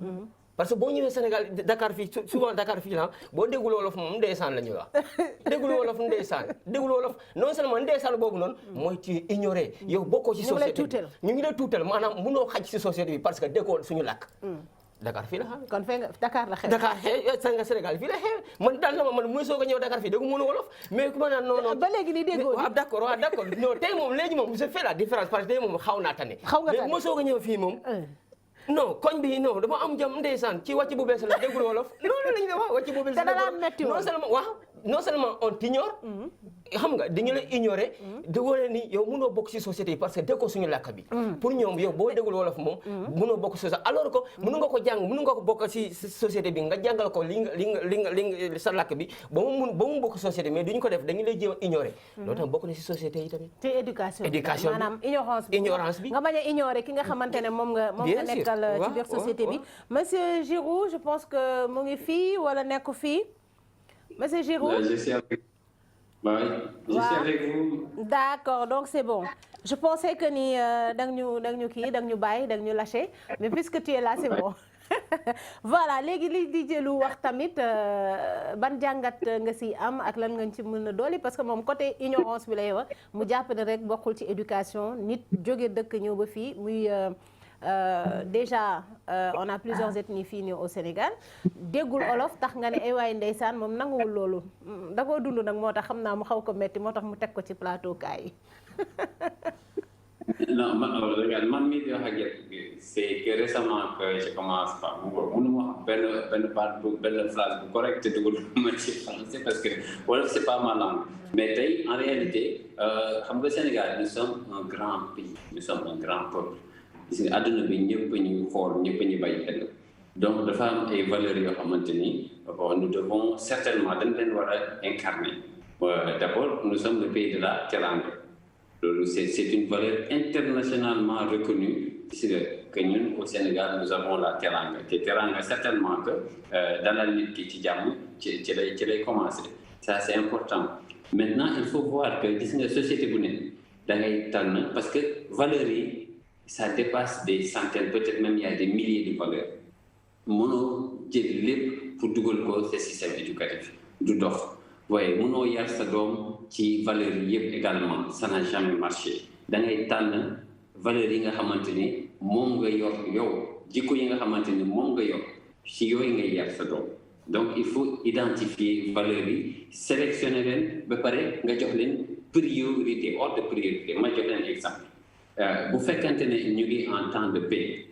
S3: parce que boo ñëwee Sénégal Dakar fii souvent Dakar fii la boo déggul wolof moom ndeysaan la ñuy wax déggul wolof ndeysaan déggul wolof non seulement ndeysaan boobu noonu mooy tu ignoré yow bokkoo ci société bi ñu ngi lay tuutal maanaam mënoo xaj ci société bi parce que déggoo suñu làkk Dakar fii la xam
S1: kon fee nga Dakar la xew
S3: Dakar Sénégal fii la xew man daal na man muy soog a ñëw Dakar fii déggu mënu wolof mais ku ma naan non
S1: ba léegi nii déggoo
S3: waaw d'accord non tey moom léegi moom je fais la différence parce que tey moom xaw naa tane mais bu ma soog a ñëw fii moom non koñ bi non dama am jam ndeysaan ci wàcc bu bees la déggul wolof loolu lañu wax wàcc bu bees la non seulement waaw non seulement on t'ignore xam nga dañu la ignorer di wane ni yow mënoo bokk ci société yi parce que déggoo suñu làkk bi pour ñoom yow boo déggul wolof moom mënoo bokk ci société alors que mënu nga ko jàng mënu nga ko bokk ci société bi nga jàngal ko li nga sa làkk bi ba mu bokk société mais duñu ko def dañu lay jéem a ignorer loolu tam bokk na ci société yi tamit
S1: ci éducation maanaam ignorance bi nga bañ a ignorer ki nga xamante ne moom nga nekkal ci biir société bi monsieur Giroux je pense que mu ngi fii wala nekku fii monsieur Giroux
S4: je suis avec vous.
S1: D'accord, donc c'est bon. Je pensais que ni dang ñu bàyyi dang ñu lâché mais puisque tu es là c'est bon. Voilà léegi li di jëlu wax tamit ban jàngat nga si am ak lan nga ci mën a dooli parce que moom côté ignorance bi lay wax mu jàpp ne rek bokkul ci éducation nit jóge dëkk ñëw ba fii muy déjà on a plusieurs ethnies fii nii au Sénégal déggul olof tax nga ne ay waay ndeysaan moom nanguwul loolu da koo dund nag moo tax xam naa mu xaw ko metti moo tax mu teg ko ci plateau kaay yi.
S4: Non, man mii di wax ak yéen c'est que récemment que je commence par mënuma wax benn phrase bu correcte dugul ma ci français parce que wolof c'est pas ma langue mais tey en réalité xam nga Sénégal nous sommes un grand pays nous sommes un grand peuple gis nga àdduna bi ñëpp ñu xool ñëpp ñu bàyyi xel donc dafa am ay valeurs yoo xamante ni nous devons certainement dañ leen war a incarner d'abord nous sommes le pays de la teranga. C'est une valeur internationalement reconnue que ñun au Sénégal nous avons la teranga te teranga certainement que dalal nit ki ci jàmm ci lay commencer ça c'est important maintenant il faut voir que gis nga société bu ne da ngay tànn parce que valeurs yi ça dépasse des centaines peut-être même il y a des milliers de valeurs mënoo jël lépp pour dugal ko ce système éducatif du dox waaye mënoo yar sa doom ci valeurs yi yëpp également ça n'a jamais marché da ngay tànn valeurs yi nga xamante ni moom nga yor yow jikko yi nga xamante ni moom nga yor ci yooyu ngay yar sa doom donc il faut identifier valeurs yi sélectionner leen ba pare nga jox leen priorité ordre de priorité ma jox leen exemple bu fekkante ne ñu ngi en temps de paix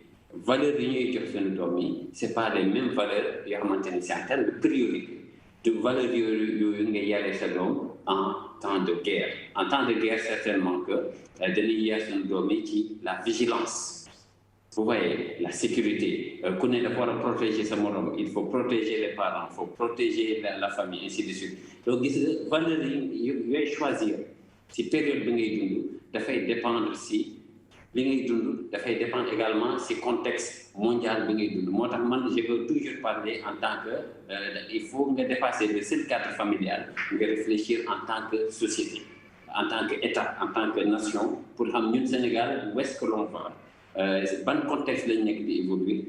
S4: valeurs yi ñuy jox seen doom yi c'est pas les mêmes valeurs yoo xamante ni c'est en termes de priorité de valeurs yooyu nga yare sa doom en temps de guerre en temps de guerre certainement que dañuy yar seen doom yi ci la vigilance vous voyez la sécurité ku ne dafa war a protéger sa morom il faut protéger les parents il faut protéger la famille ainsi de suite donc gis nga valeurs yi yooyu choisir ci période bi ngay dund dafay dépendre si li ngay dund dafay dépendre également si contexte mondial bi ngay dund moo tax man je veux toujours parler en tant que il faut nga dépasser le seul cadre familial nga réfléchir en tant que société en tant que État en tant que nation pour xam ñun Sénégal où est-ce que l'on va ban contexte lañ nekk di évoluer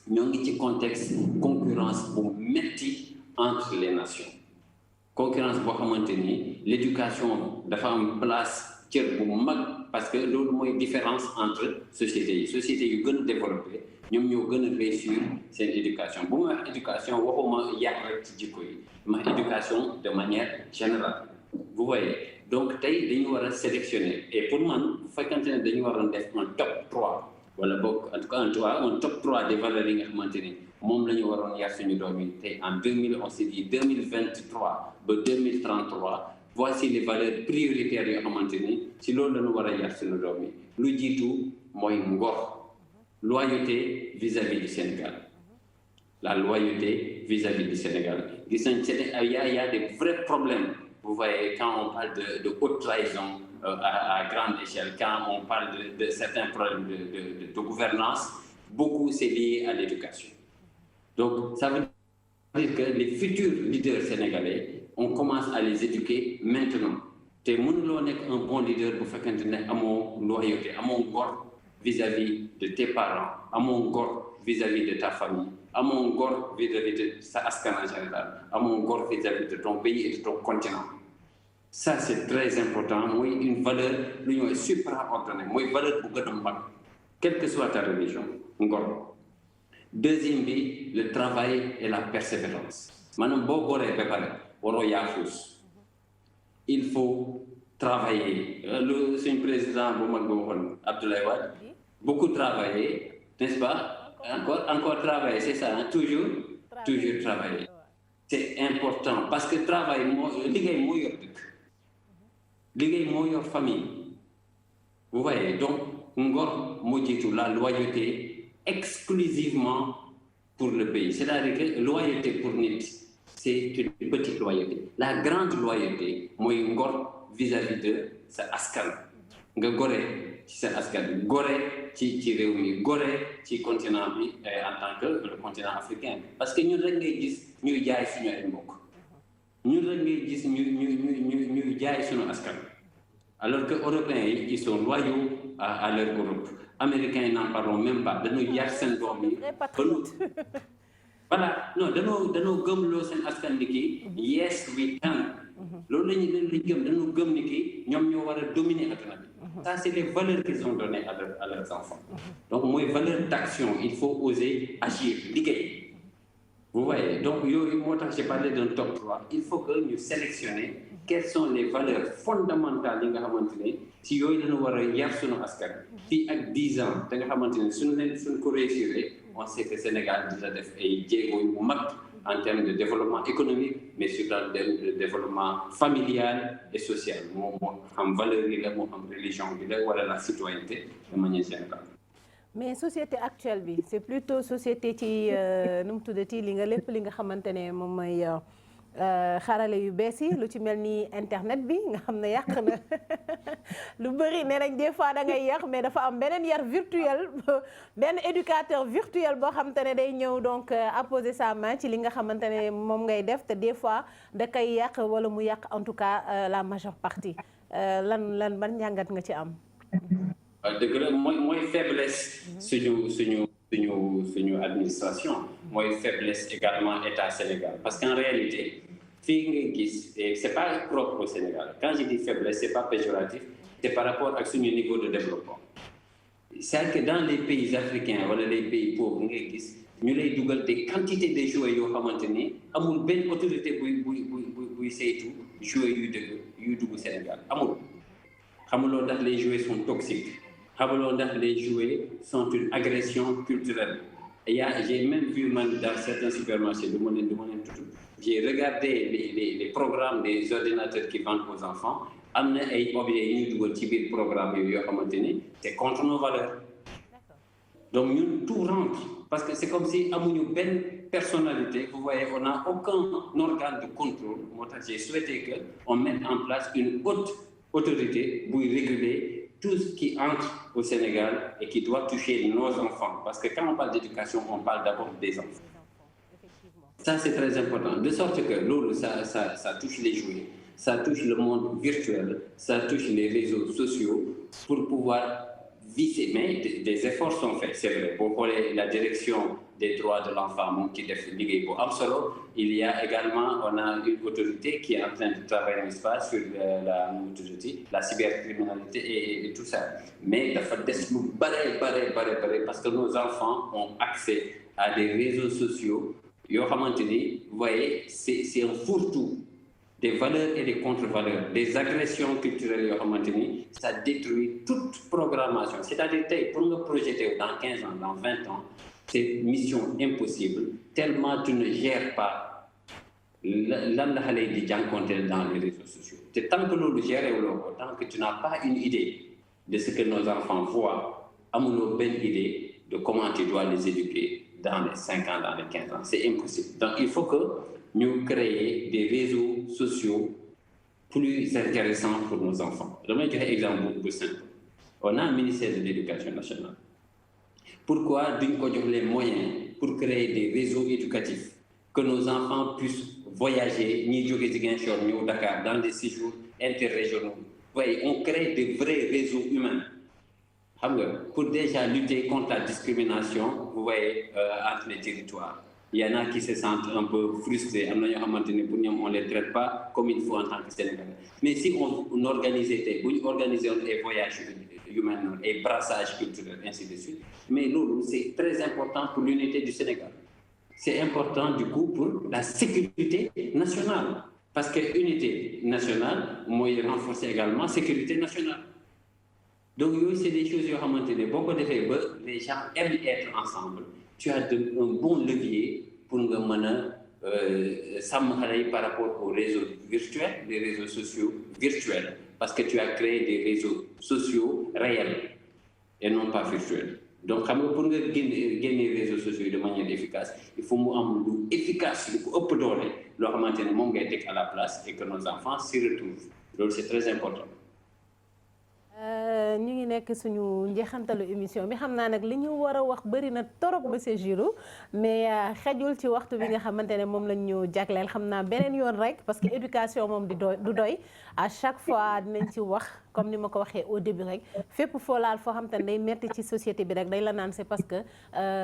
S4: ñoo ngi ci contexte concurrence bu metti entre les nations concurrence boo xamante ni l'éducation dafa am place cër bu mag parce que loolu mooy différence entre sociétés yu gën a développé ñoom ñoo gën a réussir seen éducation bu ma wax éducation waxuma yàq rek ci jikko yi ma éducation de manière générale vous voyez donc tey dañu war a sélectionner et pour man bu fekkante ne dañu waroon def un top 3 wala boog en tout cas un top 3 des valeurs yi nga xamante ni moom la ñu waroon yar suñu doom yi tey en 2000 on s'est dit 2023 ba 2033 voici les valeurs prioritaires yoo xamante ni si loolu la ñu war a yar suñu doom yi lu jiitu mooy ngor loyauté vis-à-vis du Sénégal la loyauté vis-à-vis du Sénégal gis nañ il y a des vrais problèmes vous voyez quand on parle de haute trahison à grande échelle quand on parle de certains problèmes de gouvernance beaucoup c'est lié à l'éducation donc ça veut dire que les futurs leaders sénégalais on commence à les éduquer maintenant te mënuloo nekk un bon leader bu fekkente ne amoo loyauté amoo ngor vis-à-vis de tes parents amoo ngor vis-à-vis de ta famille amoo ngor vis-à-vis de sa askan en général amoo ngor vis-à-vis de ton pays et de ton continent ça c'est très important mooy une valeur lu ñuy supraordonnée mooy valeur bu gën a mag quelle que soit ta religion ngor deuxième bi le travail et la persévérance maanaam boo goree ba pare waroo yaafus il faut travailler le suñ président bu mag boo waxoon Abdoulaye Wade beaucoup travailler n'est-ce pas encore travailler c'est ça hein? toujours travailler c'est important parce que travail liggéey moo yor dëkk liggéey moo yor famille vous voyez donc ngor moo jiitu la loyauté exclusivement pour le pays c'est-à-dire que loyauté pour nit c'est une petite loyauté la grande loyauté mooy ngor vis-à-vis de sa askan nga gore ci sa askan gore ci réew mi gore ci continent bi en tant que le continent africain parce que ñun rek ngay gis ñuy jaay suñu ay mbokk ñun rek ngay gis ñuy jaay suñu askan alors que européens yi ils sont loyaux à leur Europe américains yi n'en parlons même pas dañu yar seen doom yi voilà non dañoo gëmloo seen askan ni kii yes we can loolu lañu leen di gëm dañu gëm ni kii ñoom ñoo war a dominer adduna bi ça c'est les valeurs qu'ils ont données à leurs enfants donc mooy valeur d'action il faut oser agir liggéey vous voyez donc yooyu moo tax j'ai parlé d'un top 3 il faut que ñu sélectionner quelles sont les valeurs fondamentales yi nga xamante ne si yooyu dañu war a yar suñu askan fii ak 10 ans da nga xamante ne suñu ko réussir on sait que Sénégal dina def ay jéego yu mag en termes de développement économique mais surtout de développement familial et social moo xam valeur yi la moo xam religion bi la wala la citoyenneté de manière générale.
S1: mais société actuelle bi c'est plutôt société ci nu mu tuddati li nga xamante ne moom mooy xarale yu bees yi lu ci mel ni internet bi nga xam ne yàq na lu bëri nee nañ des fois da ngay yàq mais dafa am beneen yar virtuel benn éducateur virtuel boo xamante ne day ñëw donc apposer sa main ci li nga xamante ne moom ngay def te des fois da koy yàq wala mu yàq en tout cas la majeure partie lan ban njàngat nga ci am.
S4: dëgg la mooy faiblesse suñu administration mooy faiblesse également État Sénégal parce qu'en réalité fii nga gis et c'est pas propre au Sénégal quand je dis faiblesse c'est pas péjoratif c'est par rapport ak suñu niveau de développement c'est que dans les pays africains wala les pays pauvres ngay gis ñu lay dugal des quantités de jouets yoo xamante ni amul benn autorité buy saytu jouets yuy dugg Sénégal amul xamuloo ndax les jouets sont toxiques xamuloo ndax les jouets sont une agression culturelle j'ai même vu dans certains supermarchés du ma leen tudd j'ai regardé les programmes des ordinateurs qui vendent aux enfants am na ay objets yi ñuy dugal ci biir programme yooyu yoo xamante ni c'est contre nos valeurs donc ñun tout rentre parce que c'est comme si amuñu benn personnalité vous voyez on n'a aucun organe de contrôle moo tax j'ai souhaité que on mette en place une haute autorité buy réguler tout ce qui entre au Sénégal et qui doit toucher nos enfants parce que quand on parle d'éducation on parle d'abord des enfants ça c'est très important de sorte que loolu ça touche les jouets ça touche le monde virtuel ça touche les réseaux sociaux pour pouvoir viser mais des efforts sont faits c'est vrai boo xoolee la direction des droits de l'enfant moom ci def liggéey bu am solo il y a également on a une autorité qui est en train de travailler n'est-ce pas sur la cybercriminalité et tout ça mais dafa des lu bare parce que nos enfants ont accès à des réseaux sociaux yoo xamante ni vous voyez c'est un fourre-tout des valeurs et des contre-valeurs des agressions culturelles yoo xamante ni ça détruit toute programmation c'est-à-dire tey pour nga projeter dans 15 ans dans 20 ans c'est mission impossible tellement tu ne gères pas lan la xale yi di jànkonteel dans les réseaux sociaux te tant que loolu géré wuloo ko tant que tu n'as pas une idée de ce que nos enfants voient amuloo benn idée de comment tu dois les éduquer dans les 5 ans dans les 15 ans c'est impossible donc il faut que ñu créer des réseaux sociaux plus intéressants pour nos enfants damay joxe exemple bu simple on a un ministère de l'éducation nationale pourquoi duñ ko jox les moyens pour créer des réseaux éducatifs que nos enfants puissent voyager ñiy jóge Ziguinchor ñëw Dakar dans des séjours interrégionaux voyez on crée des vrais réseaux humains xam nga pour déjà lutter contre la discrimination vous voyez entre les territoires il y en a qui se sentent un peu frustrés am na ñoo xamante ni pour ñoom on les traite pas comme il faut en tant que Sénégalais mais si on organisait tey bu ñu organiser ay voyages humains noonu ay brassages culturels ainsi de suite mais loolu c'est très important pour l'unité du Sénégal c'est important du coup pour la sécurité nationale parce que unité nationale mooy renforcer également sécurité nationale donc yooyu c'est des choses yoo xamante ne boo ko defee ba les gens aiment être ensemble tu as un bon levier pour nga mën a sàmm xale yi par rapport aux réseaux virtuels, les réseaux sociaux virtuels, parce que tu as créé des réseaux sociaux réels et non pas virtuels. Donc xam nga pour nga génne réseaux sociaux de manière efficace il faut mu am lu efficace lu ko ëpp doole loo xamante ne moom ngay teg à la place et que nos enfants s'y retrouvent loolu c'est très important.
S1: ñu ngi nekk suñu njeexantalu émission bi xam naa nag li ñu war a wax bëri na torop monsieur Girou mais xejul ci waxtu bi nga xamante ne moom lañ ñu jagleel xam naa beneen yoon rek parce que éducation moom du doy à chaque fois dinañ ci wax comme ni ma ko waxee au début rek fépp foo laal foo xam te ne day metti ci société bi rek day la naan c'est parce que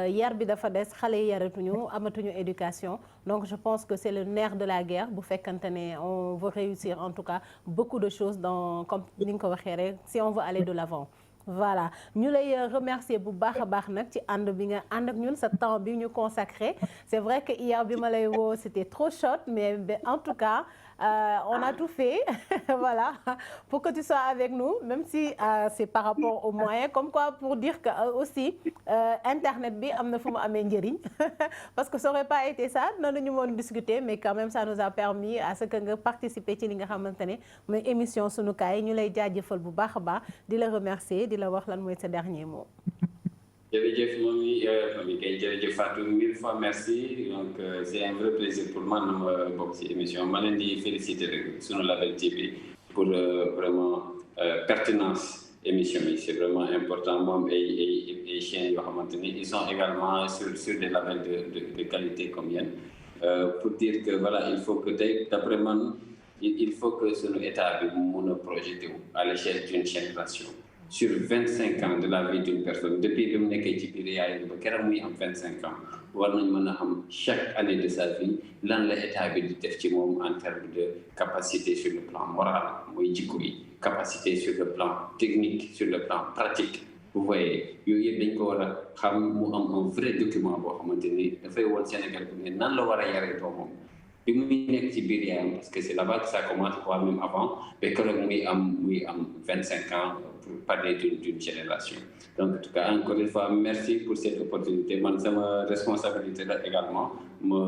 S1: yar bi dafa des xale yi yaratuñu amatuñu éducation donc je pense que c'est le nerf de la guerre bu fekkante ne on veut réussir en tout cas beaucoup de choses dans comme ni nga ko waxee rek si on veut aller de l'avant. Voilà ñu lay remercier bu baax a baax nag ci ànd bi nga ànd ak ñun sa temps bi ñu consacré c'est vrai que hier bi ma lay woo c'était trop short mais en tout cas on a tout fait voilà pour que tu sois avec nous même si c'est par rapport aux moyens comme quoi pour dire que aussi internet bi am na fu mu amee njëriñ parce que ça aurait pas été ça noonu ñu mën discuter mais quand même ça nous a permis à ce que nga participer ci li nga xamante ne mooy émission sunu kaay ñu lay jaajëfal bu baax a baax di la remercier di la wax lan mooy sa dernier mot.
S4: jërëjëf Mamy kay jërëjëf Fatou mille fois merci donc c'est un vrai plaisir pour moi na ma bokk ci émission ma leen di féliciter rek sunu Label TV pour vraiment pertinence émission yi c'est vraiment important moom ay chaînes yoo xamante ni ils sont également sur des labels de qualité comme yéen pour dire que voilà il faut que tey d'après man il faut que sunu état bi mu mun a projeter wu à l'échelle d'une génération sur 25 ans de la vie d'une personne depuis bi mu nekkee ci biir yaay ba keroog muy am 25 ans war nañ mën a am chaque année de sa vie lan la état bi di def ci moom en termes de capacité sur le plan moral mooy jikko yi capacité sur le plan technique sur le plan pratique vous voyez yooyu yëpp dañ ko war a xam mu am un vrai document boo xamante ni dafay woon Sénégal bu ne nan la war a yaree doomam bi muy nekk ci biir yaayam parce que c'est là-bas que ça commence voire même avant ba keroog muy am 25 ans pour parler d'une génération donc en tout cas encore une fois merci pour cette opportunité man sama responsabilité la également ma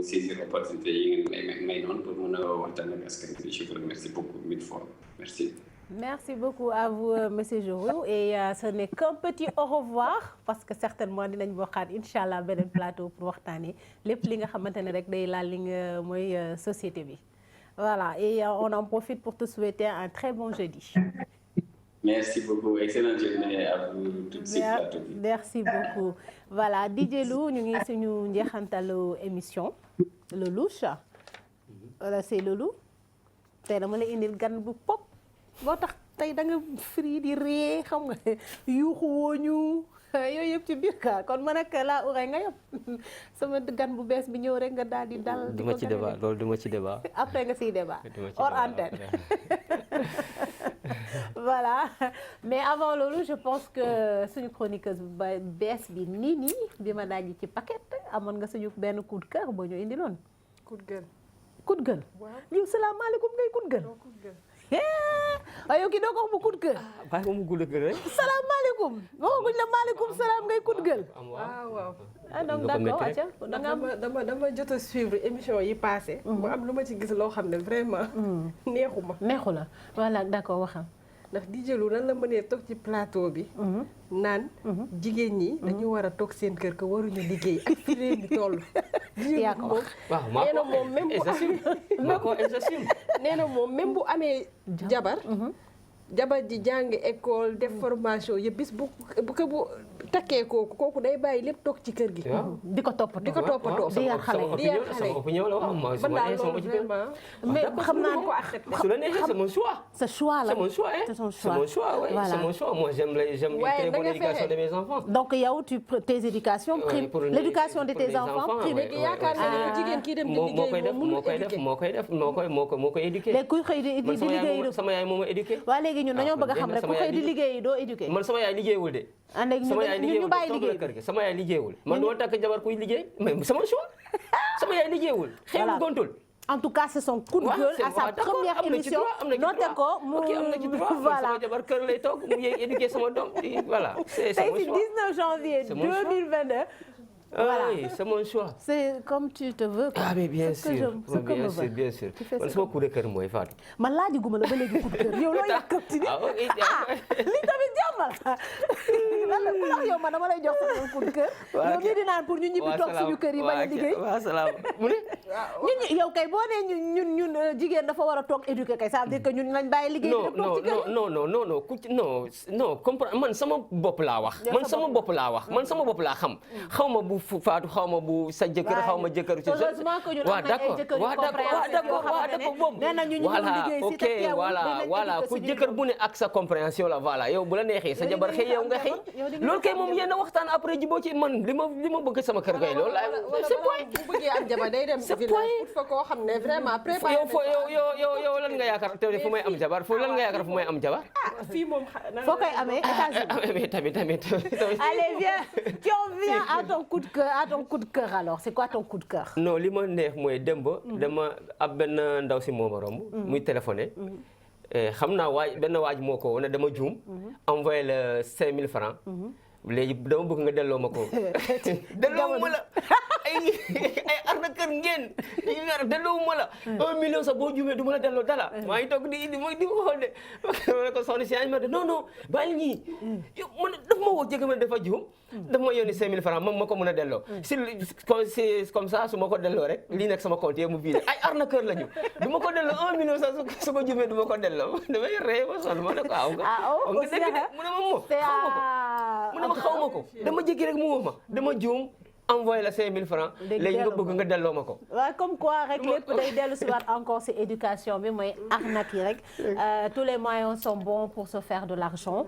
S4: saisir opportunité yi ngeen may noonu pour mën a waxtaan ak askan wi je vous remercie beaucoup mille fois merci.
S1: Merci beaucoup à vous monsieur Girou et ce n'est qu'un petit au revoir parce que certainement dinañ bokkaat inch'Allah beneen plateau pour waxtaanee lépp li nga xamante ne rek day laal li nga mooy société bi voilà et on en profite pour te souhaiter un très bon jeudi.
S4: Merci beaucoup excellente journée à vous tout de suite plateau bi.
S1: Merci beaucoup voilà DJ Lou ñu ngi suñu njeexantalu émission le louche voilà c'est Loulou tey dama la indil gan bu pop. boo tax tey da nga fri di ree xam nga yuuxu wooñu yooyu yëpp ci biir ka kon man ak laa urée nga yëpp sama gan bu bees bi ñëw rek nga daal di dal
S3: duma ci débat loolu duma ci débat
S1: après nga siy débat hors antenne voilà mais avant loolu je pense que suñu chroniqueuse ba bees bi nii bi ma daaj ci paquet amoon nga suñu benn coup de cœur boo ñu indi loon
S2: coup de gueule
S1: coup de gueule yow salaamaaleykum ngay coup de gueule waaye yow kii doo ko wax mu coup de gueule.
S3: bàyyi ko mu coup de gueule rek.
S1: salaamaaleykum. waxaguñ la maaleykum salaam ngay coup de gueule.
S2: waaw.
S1: donc d'accord acca
S2: dama jot a suivre émission yi passé mu am lu ma ci gis loo xam ne vraiment.
S1: neexu la voilà d'accord waxam.
S2: ndax DJ Lou nan la mënee toog ci plateau bi. naan jigéen ñi dañu war a toog seen kër que waruñu liggéey ak fi réew mi toll.
S1: yaa ko wax
S2: nee na moom même bu amee jabar ji jàng école def formation yëpp bis bu takkee kooku day bàyyi lépp toog ci kër gi.
S1: di ko toppatoo
S2: di yar xale yi
S3: sama opinion la waaw
S2: man daal loolu vraiment.
S1: mais xam naa ne
S3: su la neexee c'est mon choix.
S1: sa choix la
S3: c'est mon choix
S1: c'est ton choix.
S3: c'est mon choix oui
S1: Voilà.
S3: c'est mon choix moi j'aime une très bonne éducation de mes enfants.
S1: donc yow tes éducations prime l'éducation de tes enfants prime.
S2: léegi yaakaar naa ne jigéen kii dem di liggéey
S3: moo koy éduquer.
S1: léegi kuy xëy di liggéey
S3: sama yaay moo ma éduquer.
S1: waaw léegi ñun dañoo bëgg a xam rek ku xëy di liggéey doo éduquer.
S3: man sama yaay liggéeyul de. sama yaay
S1: ñu bàyyi liggéey
S3: kër gi sama yaay liggéeyul man doo takk jabar kuy liggéey mais sama choix sama yaay liggéeyul xeewul gontul.
S1: En tout cas, c'est son coup de gueule à sa première émission. Noté ko mu
S3: voilà sama jabar kër lay toog mu yéeg éduquer sama doom voilà. c'est
S1: 19 janvier 2022. Voilà.
S3: Oui, c'est mon choix.
S1: C'est comme tu te veux.
S3: Ah mais bien sûr, bien sûr. Man sama coup de cœur mooy Fatou.
S1: Man laajuguma la ba léegi coup de cœur yow loo yàkkamti ni. Li tamit jàmmal. Lan la ku wax yow man dama lay jox sama coup de cœur. yow mii di naan pour ñu ñibbi toog suñu kër yi bañ a liggéey.
S3: waaw salaam mu ne.
S1: ñun yow kay boo nee ñun jigéen dafa war a toog éduquer kay ça veut dire que ñun lañ bàyyi liggéey.
S3: non comprendre man sama bopp laa wax. man sama bopp laa xam. xaw ma bu Fatou xaw ma bu sa jëkkër xaw ma jëkkër ci waaw d'accord ok voilà ku jëkkër bu ne ak sa compréhension la voilà yow bu la neexee sa jabar xëy yow nga xëy loolu kay moom yéen a waxtaan après jiboo ci man li ma bëgg sama kër kay loolu c'est point
S2: bu bëggee am jabar day dem village pour fa koo xam ne vraiment préparé
S3: yow lan nga yaakaar te fu may am jabar fu lan nga yaakaar fu may am jabar
S2: fii moom
S1: foo koy amee
S3: tamit
S1: allez viens tu en viens à ton coup de cœur alors c'est quoi ton coup de cœur
S3: non li ma neex mooy démb dama ab benn ndaw si mooma romb muy téléphoné xam naa benn waaj moo ko wone dama juum envoyé la 5000 francs léegi dama bëgg nga delloo ma ko delloo ma la ay arnaqueur ngeen delloo ma la 1 million sax boo juumee du ma la delloo dala maa ngi toog di ko xool de ma ne ko soxna si ma de non bàyyi ñii yow man daf ma woo jege ma dafa juum daf ma yónni 5000 francs moom ma ko mën a delloo si comme ça su ma ko delloo rek lii nekk sama compte yow mu vidé ay arnaqueur lañu du ma ko delloo 1 million sax su ko juumee du ma ko delloo damay ree ma sonn ma ne ko aw nga dégg de mu ne ma moo xaw ma ko dama jékki rek mu woo ma dama juum envoyé la 5000 francs léegi nga bëgg nga delloo ma ko.
S1: waaw comme quoi rek lépp day dellu si waat encore si éducation bi mooy arnaque yi rek tous les moyens sont bons pour se faire de l'argent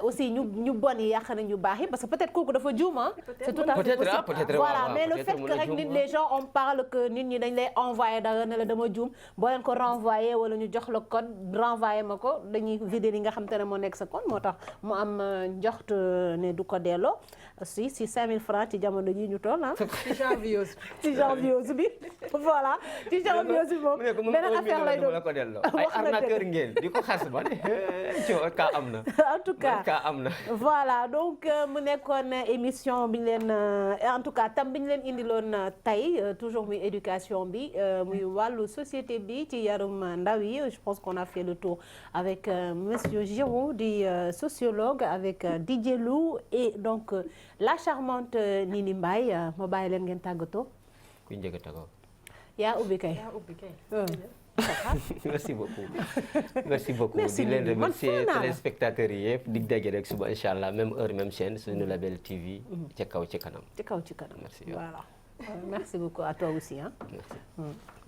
S1: aussi ñu bon yi yàq nañ ñu baax yi parce que peut-être kooku dafa juum c'est tout à fait possible voilà mais le fait que rek nit les gens on parle que nit ñi dañ lay envoyé dara ne la dama juum boo leen ko renvoyé wala ñu jox la code renvoyé ma ko dañuy vider li nga xam te ne moo nekk sa compte moo tax mu am njoxt ne du ko delloo si 5000 francs ci jamono ji ñu toll ci janvier bi voilà ci janvier bi moom beneen affaire lay doon
S3: ko delloo ay arnaqueur ngeen di ko xas ba ne ka am na
S1: en tout cas
S3: ka am na
S1: voilà donc mu nekkoon émission bi ñu leen en tout cas tam bi ñu leen indiloon tey toujours muy éducation bi muy wàllu société bi ci yarum ndaw yi je pense qu'on a fait le tour avec monsieur Giroux di sociologue avec DJ Lou et donc la charmante Nini Mbaye ma bàyyi leen ngeen tàggatoo.
S3: ku njëkk a tàggatoo.
S1: yaa ubbi kay.
S3: merci beaucoup di leen remercier téléspectateurs yi yëpp dig daje rek suba incha allah même heure même chaîne suñu Label TV. ca kaw ci kanam. merci
S1: voilà. merci beaucoup à toi aussi ah.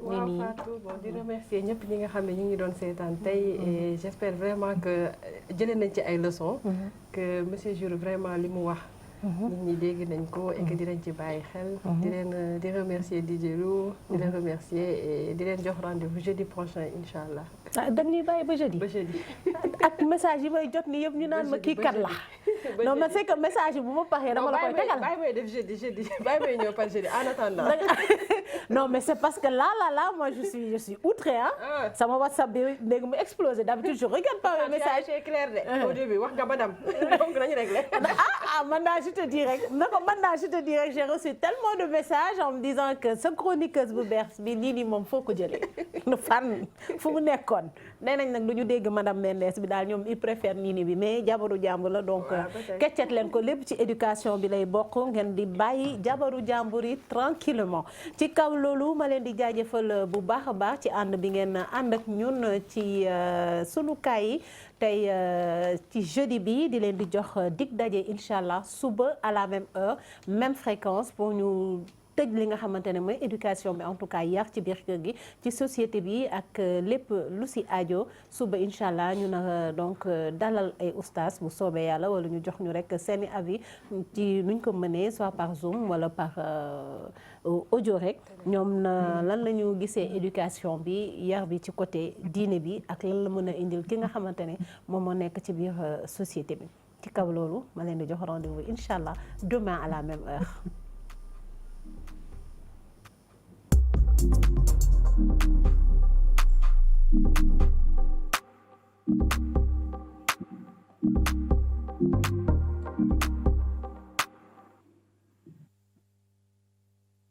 S2: waaw Fatou bon di remercier ñëpp ñi nga xam ne ñu ngi doon seetaan tey et j'espère vraiment que jëlee nañ ci ay leçons. que monsieur Giroux vraiment li mu wax. nit ñi dégg nañ ko et que dinañ ci bàyyi xel. di remercier DJ Lou. di leen remercier et di leen jox rendez-vous jeudi prochain incha allah.
S1: dañuy bàyyi ba jeudi. ak message yi may jot ni yëpp ñu naan ma kii kat la. non mais c'est que message yi bu ma paree dama la koy tegal.
S2: bàyyi may def jeudi bàyyi may ñëw par jeudi en attendant.
S1: non mais c'est parce que là moi je suis outrée ah. sama WhatsApp bi léegi mu explosé d'habitude je regarde pas mes messages.
S2: c'est clair de. au début wax nga madame donc nañu réglé.
S1: man daal je te dis rek j'ai reçu tellement de messages en me disant que sa chroniqueuse bu bees bi nii moom foo ko jëlee fan fu mu nekkoon nee nañ nag du ñu dégg madame Mendes bi daal ñoom ils préfèrent nii bi mais jabaru jàmbur la donc keccet leen ko lépp ci éducation bi lay bokk ngeen di bàyyi jabaru jàmbur yi tranquillement ci kaw loolu ma leen di jaajëfal bu baax a baax ci ànd bi ngeen ànd ak ñun ci sunu kaay yi tey ci jeudi bi di leen di jox dig daje incha allah suba à la même heure même fréquence pour ñu tëj li nga xamante ne mooy éducation bi en tout cas yar ci biir kër gi ci société bi ak lépp lu si aajo suba incha allah ñu na donc dalal ay oustaz bu soobee yàlla wala ñu jox ñu rek seeni avis ci nuñ ko mënee soit par Zoom wala par audio rek ñoom na lan la ñu gisee éducation bi yar bi ci côté diine bi ak lan la mën a indil ki nga xamante ne moom moo nekk ci biir société bi ci kaw loolu ma leen di jox rendez-vous incha allah demain à la même heure